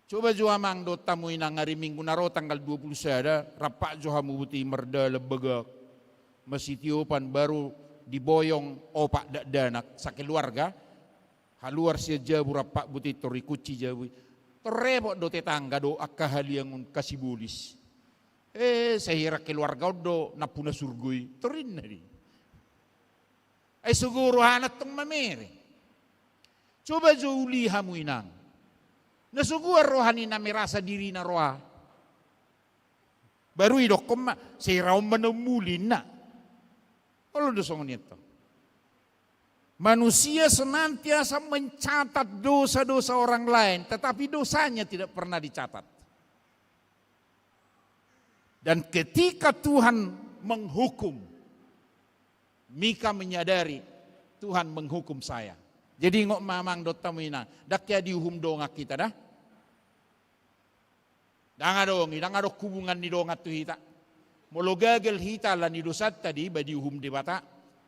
Coba jo amang dohot hamu inang, ari Minggu na ro tanggal dua puluh sada, rampak jo hamu buti mardalan bagak. Masitiopan baru diboyong opat dakdanak sakeluarga. Haluar sian jabu rampak buti, tor dikunci jabu i. Tor repot do tetangga dohot angka haliangun, hasibolis. Eh, sai hira keluarga on do nampuna surgo i, tor ninna do i. Ai sogo rohana tong mamere. Coba jo uli hamu inang. Na sogo roha ni na merasa dirina roha. Baru didokkon ma, sai hira on ma na umuli ninna. Olo do songon i tong. Manusia senantiasa mencatat dosa-dosa orang lain, tetapi dosanya tidak pernah dicatat. Dan ketika Tuhan menghukum, Mika menyadari, "Tuhan menghukum saya." Jadi ingot ma amang dohot hamu inang, ndang hea diuhum dongan hita da. Ndang adong i, ndang adong hubungan ni dongan tu hita. Molo gagal hita ala ni dosanta, diba diuhum Debata?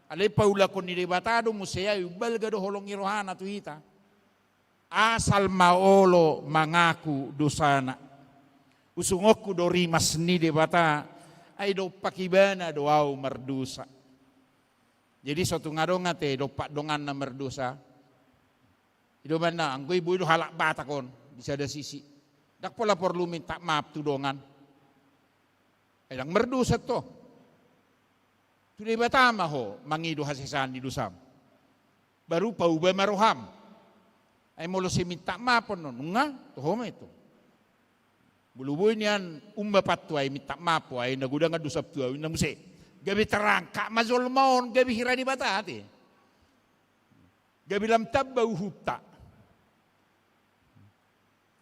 Alai paulakon ni Debata do muse, ai umbalga do holong ni rohana tu hita. Asal ma olo mangaku dosana. Usungonku do rimas ni Debata, ai dompak ibana do ahu mardosa. Jadi so tung adong ate dompak donganna mardosa. I do umbahen na, anggo i boi do halak Batak on di sada sisi. Ndang pola porlu minta maaf tu dongan. Ai ndang mardosa tong. Tu Debata ma ho mangido hasesaan ni dosam. Baru pauba ma roham. Ai molo sai minta maaf on, nunga, toho ma i tong. Molo boi nian umma pantu ai minta maaf ho, ai na godang dosam tu ahu, ninna muse. Gabe terangkak ma jolma on, gabe hira Debata ate. Gabe lam tamba uhumta.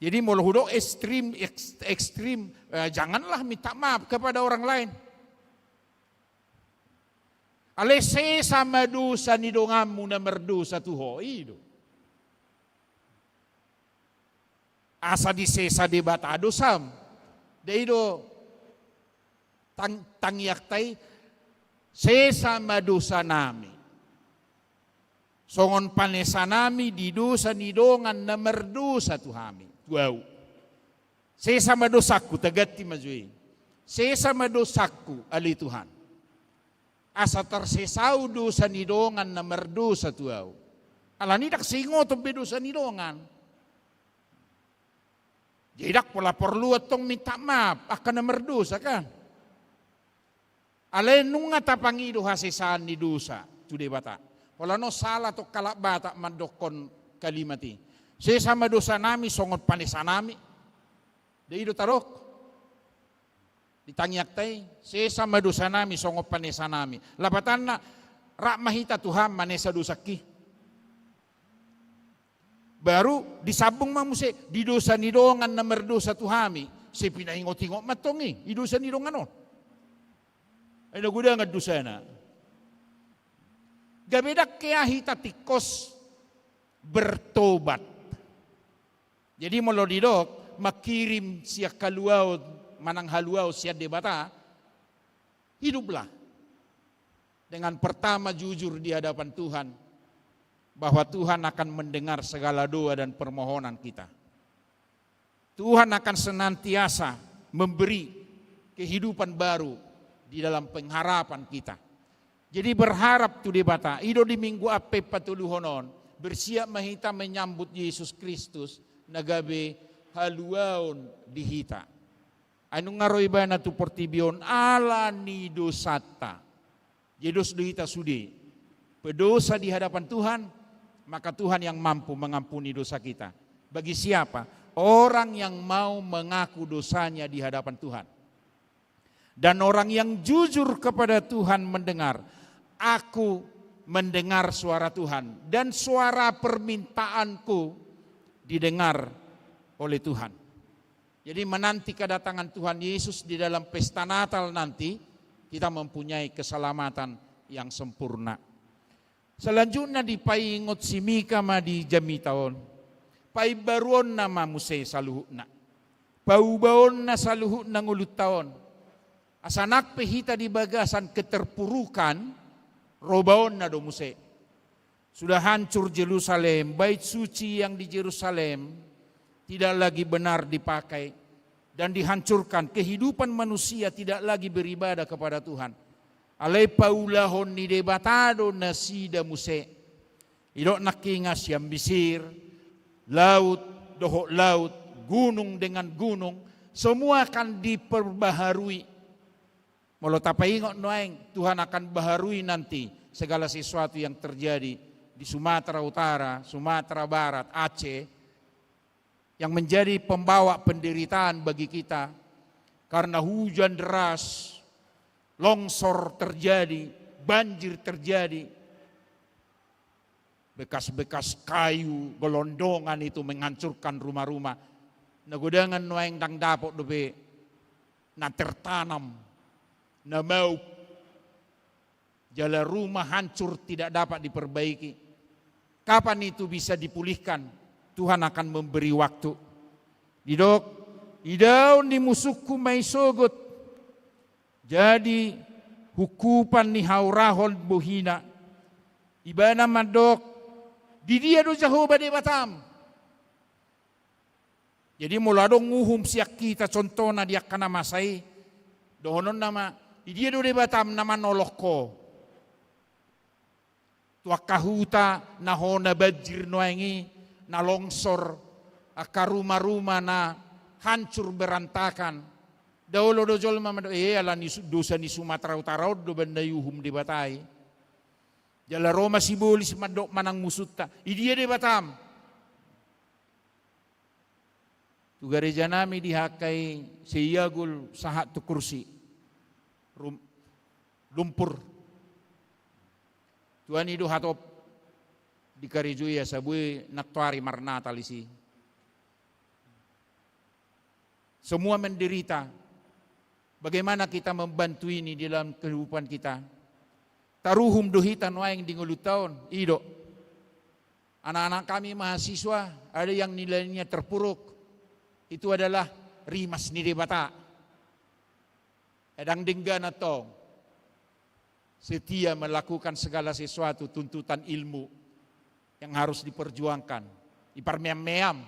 Jadi molo hudok ekstrim, eks-, ekstrim, eh, janganlah minta maaf kepada orang lain. Alai sesa ma dosa ni donganmu na mardosa tu ho, i do. Asa disesa Debata dosam. Dei do tang-, tangiangta i, sesa ma dosanami. Songon panesanami di dosa ni dongan na mardosa tu hami, tu ahu. Sesa ma dosangku, taganti ma jo i. Sesa ma dosangku, ale Tuhan. Asa tarsesa ahu dosa ni dongan na mardosa tu ahu. Alani ndang siingoton be dosa ni dongan. Jadi ndang pola porlu antong minta maaf angka na mardosa kan. Alai nunga tapangido hasesaan ni dosa tu Debata. Pola on sala tong halak Batak mandokkon kalimat i. Sesa ma dosanami songon panesanami. Dei do tadok. Di tangiangta i, sesa ma dosanami songon panesanami. Lapatanna, rap ma hita tu Ham manesa dosangki. Baru disambung ma muse, di dosa ni dongan na mardosa tu hami. Sai pinaingot-ingot ma antong i, di dosa ni dongan on. Ai na godang dosana. Gabe ndang hea hita tingkos bertobat. Jadi molo didok mangkirim sian haluaon manang haluaon sian Debata, hiduplah dengan pertama jujur di hadapan Tuhan, bahwa Tuhan akan mendengar segala doa dan permohonan kita. Tuhan akan senantiasa memberi kehidupan baru di dalam pengharapan kita. Jadi berharap tu Debata, i do di Minggu Advent patoluhon on, bersiap ma hita menyambut Yesus Kristus, na gabe haluaon di hita. Ai nunga ro ibana tu portibi on ala ni dosanta. Jadi dos do hita sude. Berdosa di hadapan Tuhan, maka Tuhan yang mampu mengampuni dosa kita. Bagi siapa? Orang yang mau mengaku dosanya di hadapan Tuhan. Dan orang yang jujur kepada Tuhan mendengar, "Aku mendengar suara Tuhan dan suara permintaanku didengar oleh Tuhan. Jadi, menanti kedatangan Tuhan Yesus di dalam pesta Natal nanti, kita mempunyai keselamatan yang sempurna. Selanjutna dipaingot si Mika ma di jamita on. Paimbaruonna ma muse saluhutna. Paubaonna saluhutna ngolunta on. Asa nang pe hita di bagasan keterpurukan, robaonna do muse. Sudah hancur Jerusalem, bait suci yang di Jerusalem tidak lagi benar dipakai dan dihancurkan. Kehidupan manusia tidak lagi beribadah kepada Tuhan. Alai paulahon ni Debata do nasida muse. Idok nangkin sian Misir, laut dohot laut, gunung dengan gunung, semua akan diperbaharui. Molo tapaingot nuaeng, Tuhan akan baharui nanti segala sesuatu yang terjadi di Sumatera Utara, Sumatera Barat, Aceh, yang menjadi pembawa penderitaan bagi kita karena hujan deras, longsor terjadi, banjir terjadi, bekas-bekas kayu gelondongan itu menghancurkan rumah-rumah. Na godangan nuaeng ndang dapot dope na tertanam, na maup, jala rumah hancur tidak dapat diperbaiki. Kapan itu bisa dipulihkan? Tuhan akan memberi waktu. Didok, idaon ni musungku ma i sogot. Jadi, hukupan ni haurahon bohina. Ibana mandok, di dia do Jahowa Debatam? Jadi, molo adong uhum sian hita, contohna di angka na masa i, dohononna ma, di dia do Debatam na manolong ho? Tu angka huta na hona banjir nuaeng i, na longsor, angka rumah-rumah na hancur berantakan. Nda olo do jolma mandok, eh, ala ni su-, dosa ni Sumatera Utara on do baen na iuhum Debata i. Jala ro ma sibolis mandok manang musunta, di dia Debatam? Tu gareja nami di Hakai, Seiagul sahat tu Kursi, Rum-, Lumpur. Tuani do hatop di karejo i, asa boi nantoari marnatal disi. Semua menderita. Bagaimana kita membantu ini di dalam kehidupan kita? Taruhum do hita nuaeng di ngolunta on, i do. Anak-anak kami mahasiswa, ada yang nilainya terpuruk. Itu adalah rimas ni Debata. Ndang denggan antong. Setia melakukan segala sesuatu, tuntutan ilmu yang harus diperjuangkan. Diparmeam-meam.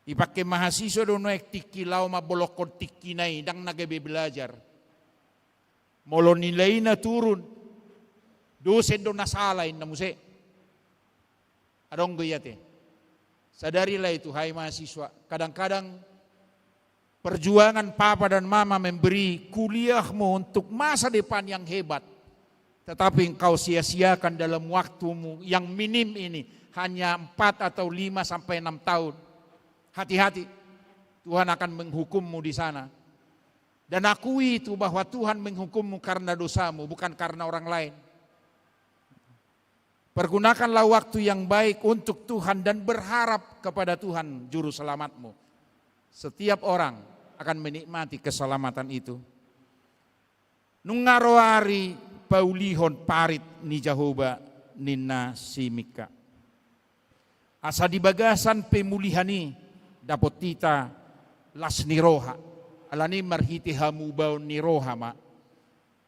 Dipake mahasiswa do nuaeng tingki laho mambolongkon tingkina i, ndang na gabe belajar. Molo nilaina turun, dosen do na sala inna muse. Adong do i ate. Sadarilah itu, hai mahasiswa. Kadang-kadang perjuangan papa dan mama memberi kuliahmu untuk masa depan yang hebat, tetapi engkau sia-siakan dalam waktumu yang minim ini, hanya empat atau lima sampai enam tahun. Hati-hati, Tuhan akan menghukummu di sana. Dan akui itu bahwa Tuhan menghukummu karena dosamu, bukan karena orang lain. Pergunakanlah waktu yang baik untuk Tuhan dan berharap kepada Tuhan, Juru Selamatmu. Setiap orang akan menikmati keselamatan itu. Nunga ro ari paulihon parit ni Jahowa, ninna si Mika. Asa di bagasan pemulihan i dapot hita las ni roha. Alani marhite hamubaon ni roha ma.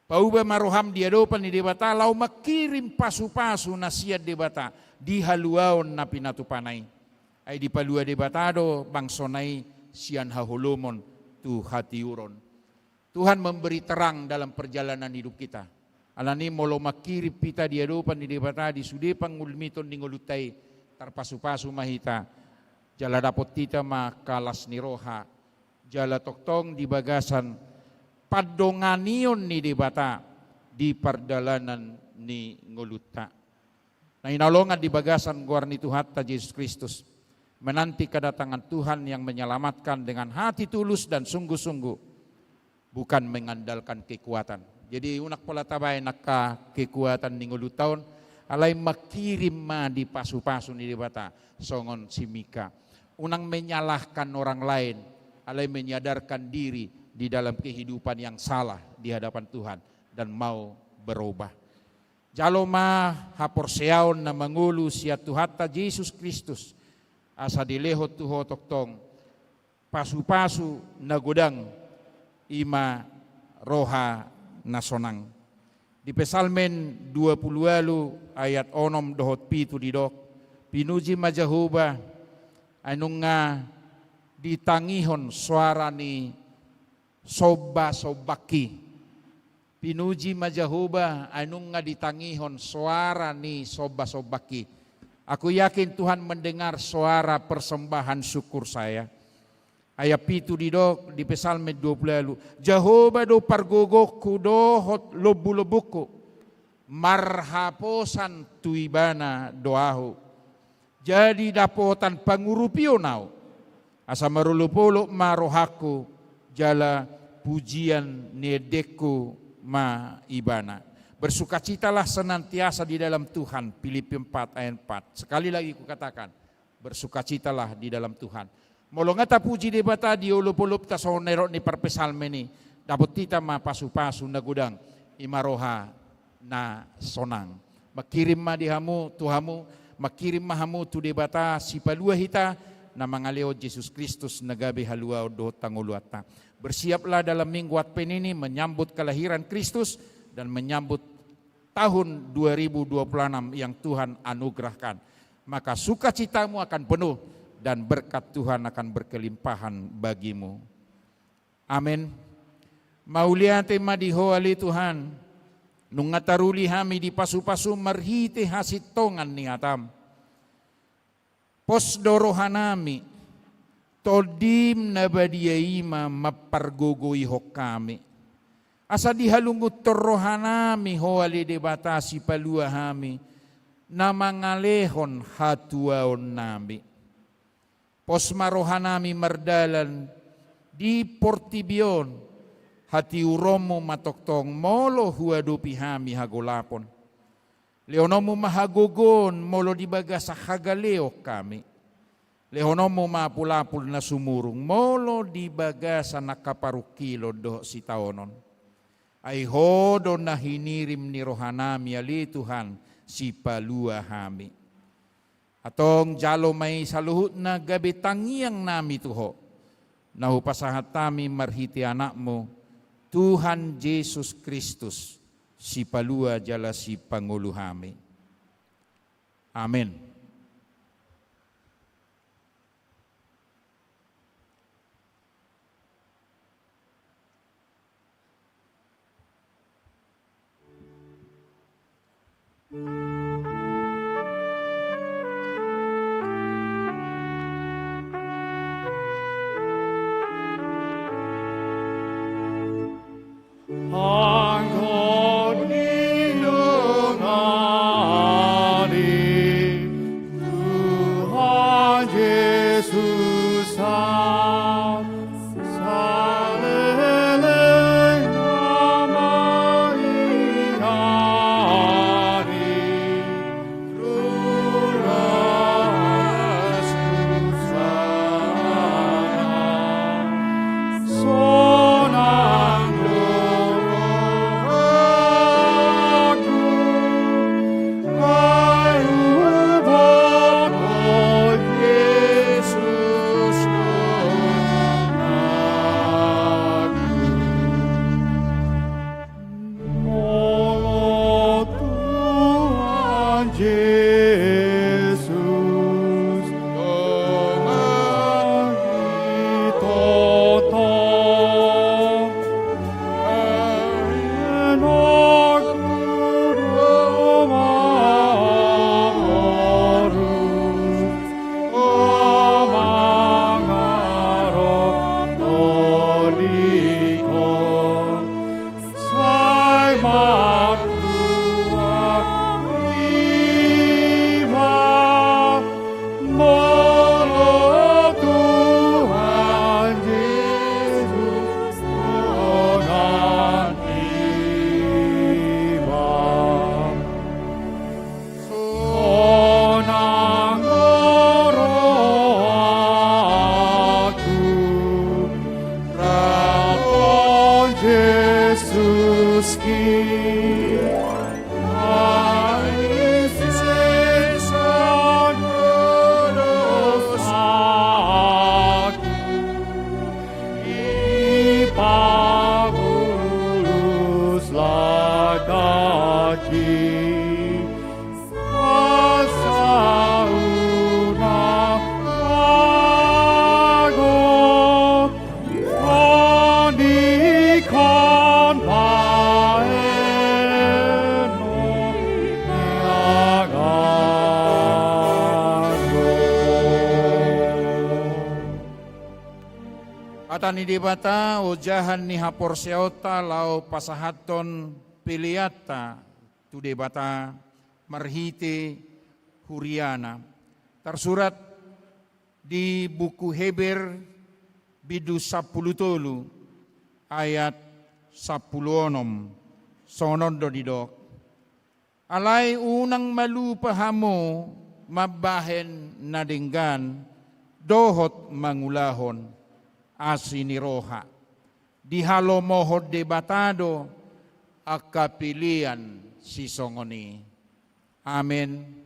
Pauba ma roham di adopan ni Debata laho mangkirim pasu-pasu na sian Debata di haluaon na pinatupana i. Ai dipalua Debata do bangsona i sian haholomon tu hatiuron. Tuhan memberi terang dalam perjalanan hidup kita. Alani molo mangkirim hita di adopan ni Debata di sude pangulmiton ni ngolunta i, tarpasu-pasu ma hita, jala dapot hita ma las ni roha, jala tongtong di bagasan pandonganion ni Debata di pardalanan ni ngolunta. Na hinaholongan di bagasan goar ni Tuhanta Jesus Kristus, menanti kedatangan Tuhan yang menyelamatkan dengan hati tulus dan sungguh-sungguh, bukan mengandalkan kekuatan. Jadi, unang pola tabaen angka kekuatan ni ngolunta on, alai mangkirim ma di pasu-pasu ni Debata, songon si Mika. Unang menyalahkan orang lain, alai menyadarkan diri di dalam kehidupan yang salah di hadapan Tuhan dan mau berubah. Jalo ma haporseaon na mangolu sian Tuhanta Jesus Kristus, asa dilehon tu ho tongtong pasu-pasu na godang, i ma roha na sonang. Di Psalmen dua pulu ualu ayat onom dohot pitu didok, pinuji ma Jahowa, ai nunga ditangihon soara ni somba-sombangki. Pinuji ma Jahowa, ai nunga ditangihon soara ni somba-sombangki. Aku yakin Tuhan mendengar suara persembahan syukur saya. Ayat pitu didok di Psalmen dua pulu ualu, Jahowa do pargogongku dohot lombu-lombungku, marhaposan tu Ibana do ahu. Jadi dapotan pangurupion ahu, asa marolop-olop ma rohangku, jala pujian ni endengku ma Ibana. Bersukacitalah senantiasa di dalam Tuhan, Filipi empat ayat empat. Sekali lagi kukatakan, bersukacitalah di dalam Tuhan. Molo nga tapuji Debata di olop-olopta songon na nidok ni parpsalmen i, dapot hita ma pasu-pasu na godang, i ma roha na sonang. Mangkirim ma di hamu, tu hamu, mangkirim ma hamu tu Debata Sipalua hita, na mangalehon Jesus Kristus na gabe haluaon dohot hangoluanta. Bersiaplah dalam minggu Advent ini menyambut kelahiran Kristus dan menyambut tahun dua ribu dua puluh enam yang Tuhan anugerahkan. Maka sukacitamu akan penuh dan berkat Tuhan akan berkelimpahan bagimu. Amen. Mauliate ma di Ho ale Tuhan, nunga taruli hami di pasu-pasu marhite hasintongan ni hataM. Pos do rohanami, TondiM na badia i ma mampargogoihon hami. Asa dihalungunhon rohanami Ho ale Debata Sipalua hami, na mangalehon hatuaonnami. Pos ma rohanami mardalan di portibi on, hatiuronMu ma tongtong molo huadopi hami hagolapon. LehononMu ma hagogoon molo di bagasan hagaleon hami. LehononMu ma apul-apul na sumurung molo di bagasan angka parungkilon dohot sitaonon. Ai Ho do na hinirim ni rohanami ale Tuhan, Sipalua hami. Antong jalo ma i saluhutna gabe tangiangnami tu Ho, na hupasahat hami marhite AnakMu, Tuhan Jesus Kristus, Sipalua jala Sipangolu hami. Amen. Anggo di nunga di Hata ni Debata, ojahan ni haporseaonta laho pasahathon peleanta tu Debata marhite huriana. Tarsurat di buku Heber, bindu sampulu tolu, ayat sampulu onom. Songon on do didok: Alai unang malupa hamu mambahen na denggan dohot mangulahon asi ni roha. Dihalomohon Debata do angka pelean sisongon i. Amen.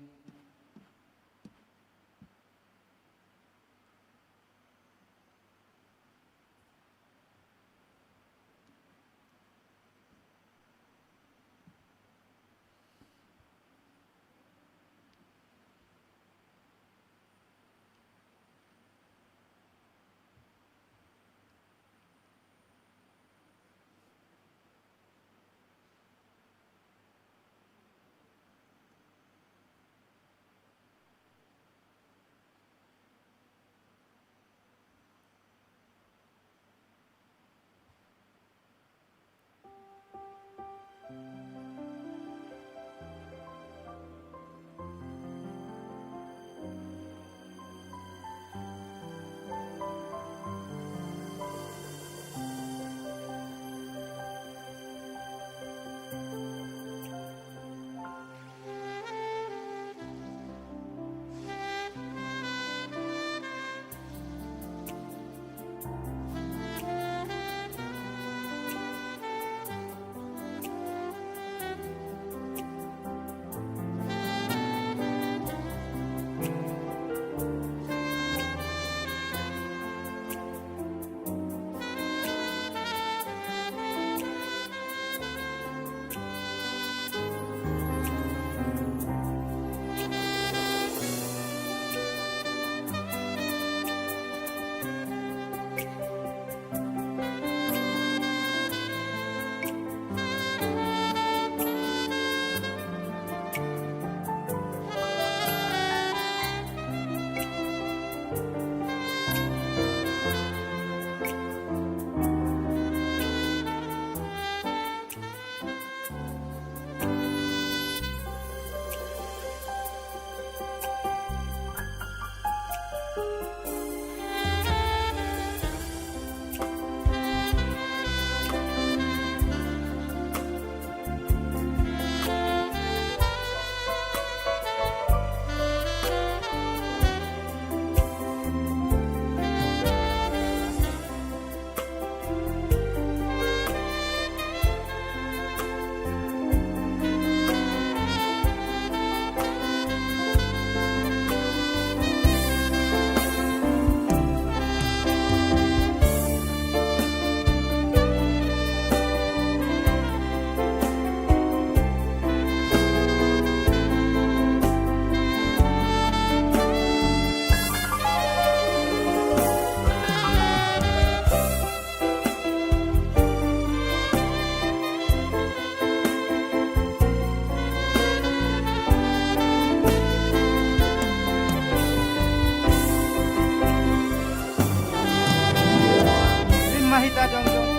Ima hita jongjong.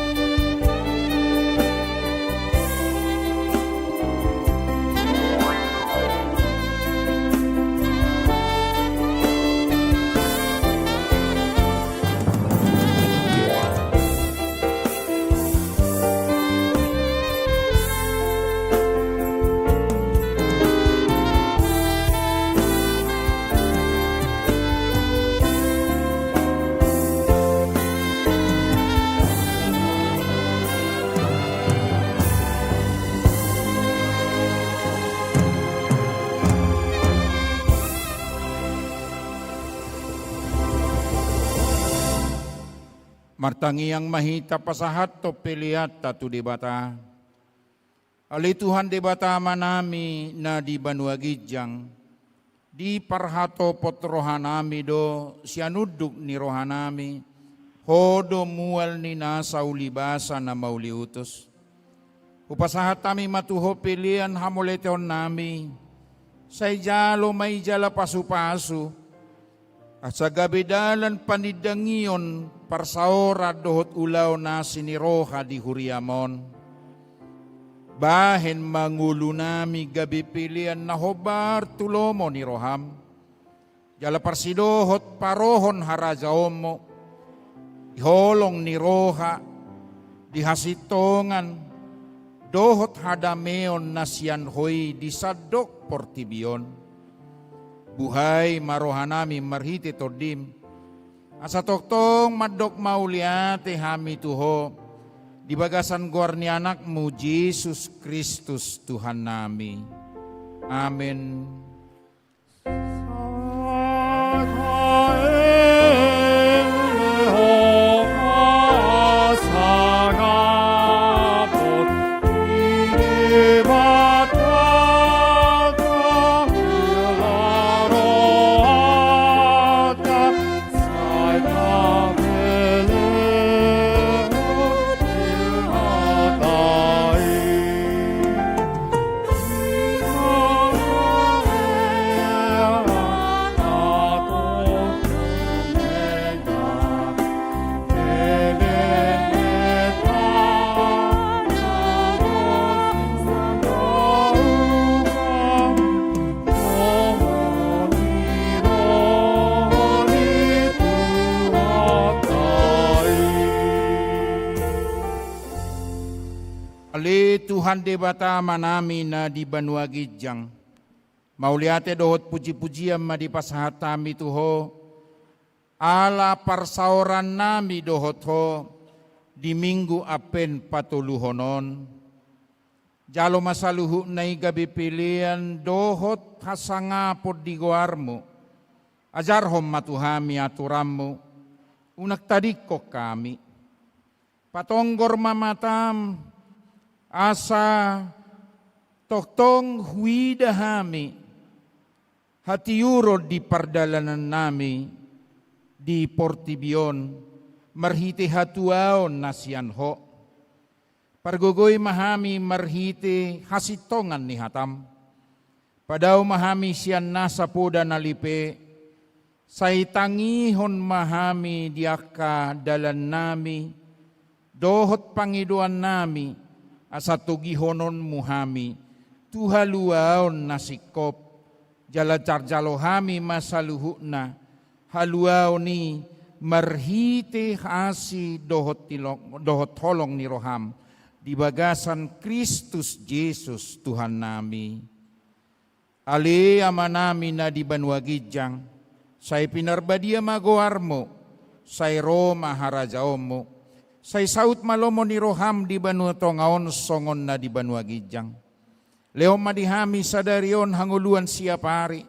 Martangiang ma hita pasahathon peleanta tu Debata. Ale Tuhan Debata Amanami na di banua ginjang, di parhatopot rohanami do sian unduk ni rohanami, Ho do mual ni nasa ulibasa na mauliutus. Hupasahat hami ma tu Ho pelean hamauliatehonnami, sai jalo ma i jala pasupasu, Asa gabe dalan panindangion parsaoran dohot ulaon asi ni roha di huriam on. Bahen ma ngolunami gabe pelean na hombar tu lomo ni roham. Jala parsidohot parohon harajaonmu, di holong ni roha, di hasintongan, dohot hadameon na sian ho i di sandok portibi on. Buhai ma rohanami marhite Tondim, asa tongtong mandok mauliate hami tu ho, di bagasan goar ni Anakmu Jesus Kristus Tuhannami. Amen. Ale Tuhan Debata Amanami na di banua ginjang, mauliate dohot pujipujian ma dipasahat hami tu ho, ala parsaorannami dohot ho di Minggu Advent patoluhon on. Jalo ma saluhutna i gabe pelean dohot hasangapon di goarmu. Ajarhon ma tu hami aturanmu, unang tadingkon hami. Patonggor ma matam, asa tongtong huida hami hatiuron di pardalanannami di portibi on, marhite hatuaon na sian ho. Pargogoi ma hami marhite hasintongan ni hatam. Padao ma hami sian nasa poda na lipe, sai tangihon ma hami di angka dalannami, dohot pangidoannami, asa togihononmu hami, tu haluaon na singkop, jala tarjalo hami ma saluhutna, haluaon i marhite asi dohot tilong-, dohot holong ni roham, di bagasan Kristus Jesus Tuhannami. Ale Amanami na di banua ginjang, sai pinarbadia ma goarmu, sai ro ma harajaonmu, sai saut ma lomo ni roham di banua tonga on songon na di banua ginjang. Lehon ma di hami sadari on hangoluan siapari,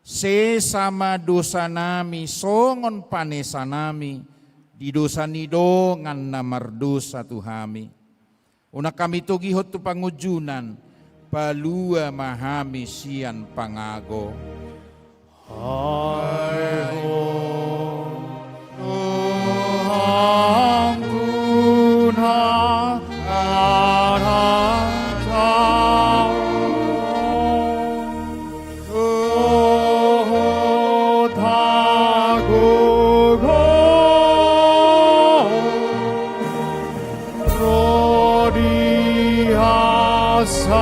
sesa ma dosanami songon panesanami di dosa ni dongan na mardosa tu hami. Unang hami togihon tu pangunjunan, palua ma hami sian pangago. Ai ho, Tuhanku na harajaon, dohot hagogoon, ro di hasangapon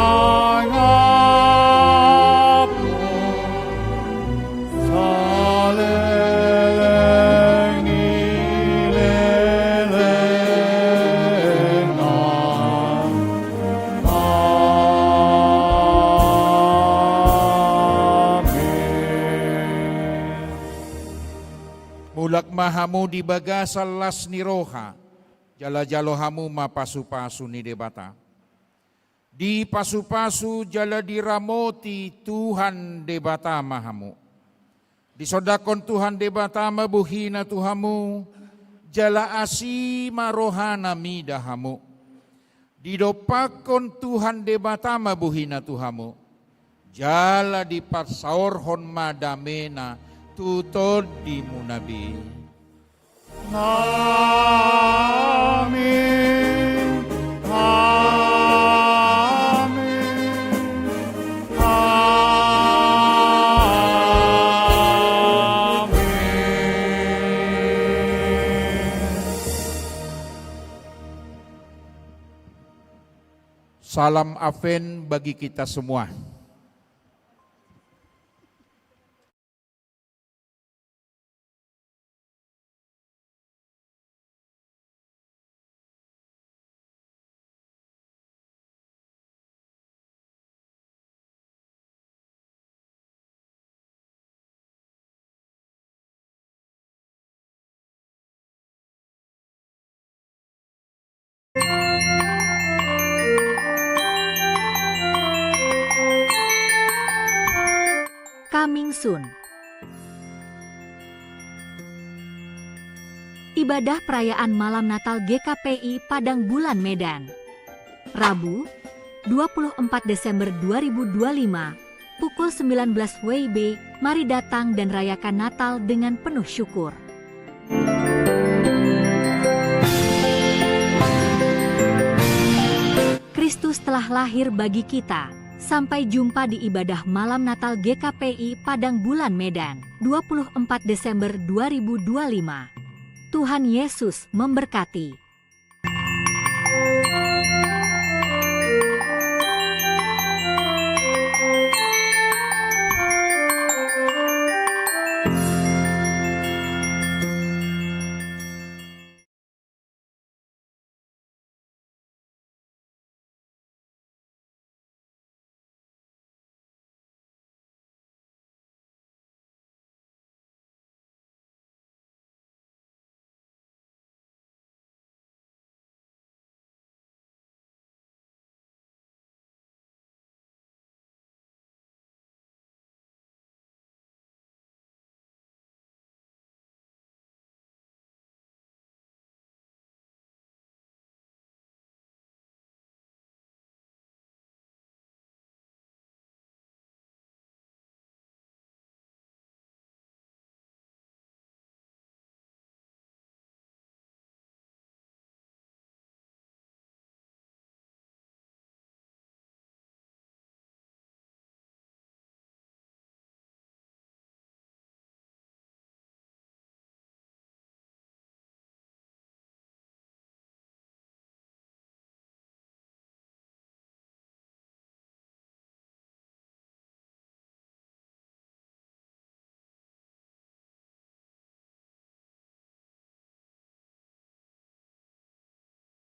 saleleng ni lelengna. Amen. Mulak ma hamu di bagasan las ni roha, jala jalo hamu ma pasupasu ni Debata. Dipasupasu jala diramoti Tuhan Debata ma hamu. Disondangkon Tuhan Debata ma bohina tu hamu, jala asi ma rohana mida hamu. Didompakkon Tuhan Debata ma bohina tu hamu, jala dipasaorhon ma damena tu tondimuna be. Amen. Amen. Amen. Salam Advent bagi kita semua. Coming soon. Ibadah perayaan malam Natal G K P I Padang Bulan Medan. Rabu, dua puluh empat Desember dua ribu dua lima, pukul sembilan belas W I B, mari datang dan rayakan Natal dengan penuh syukur. Kristus telah lahir bagi kita. Sampai jumpa di ibadah malam Natal G K P I Padang Bulan Medan, dua puluh empat Desember dua ribu dua lima. Tuhan Yesus memberkati.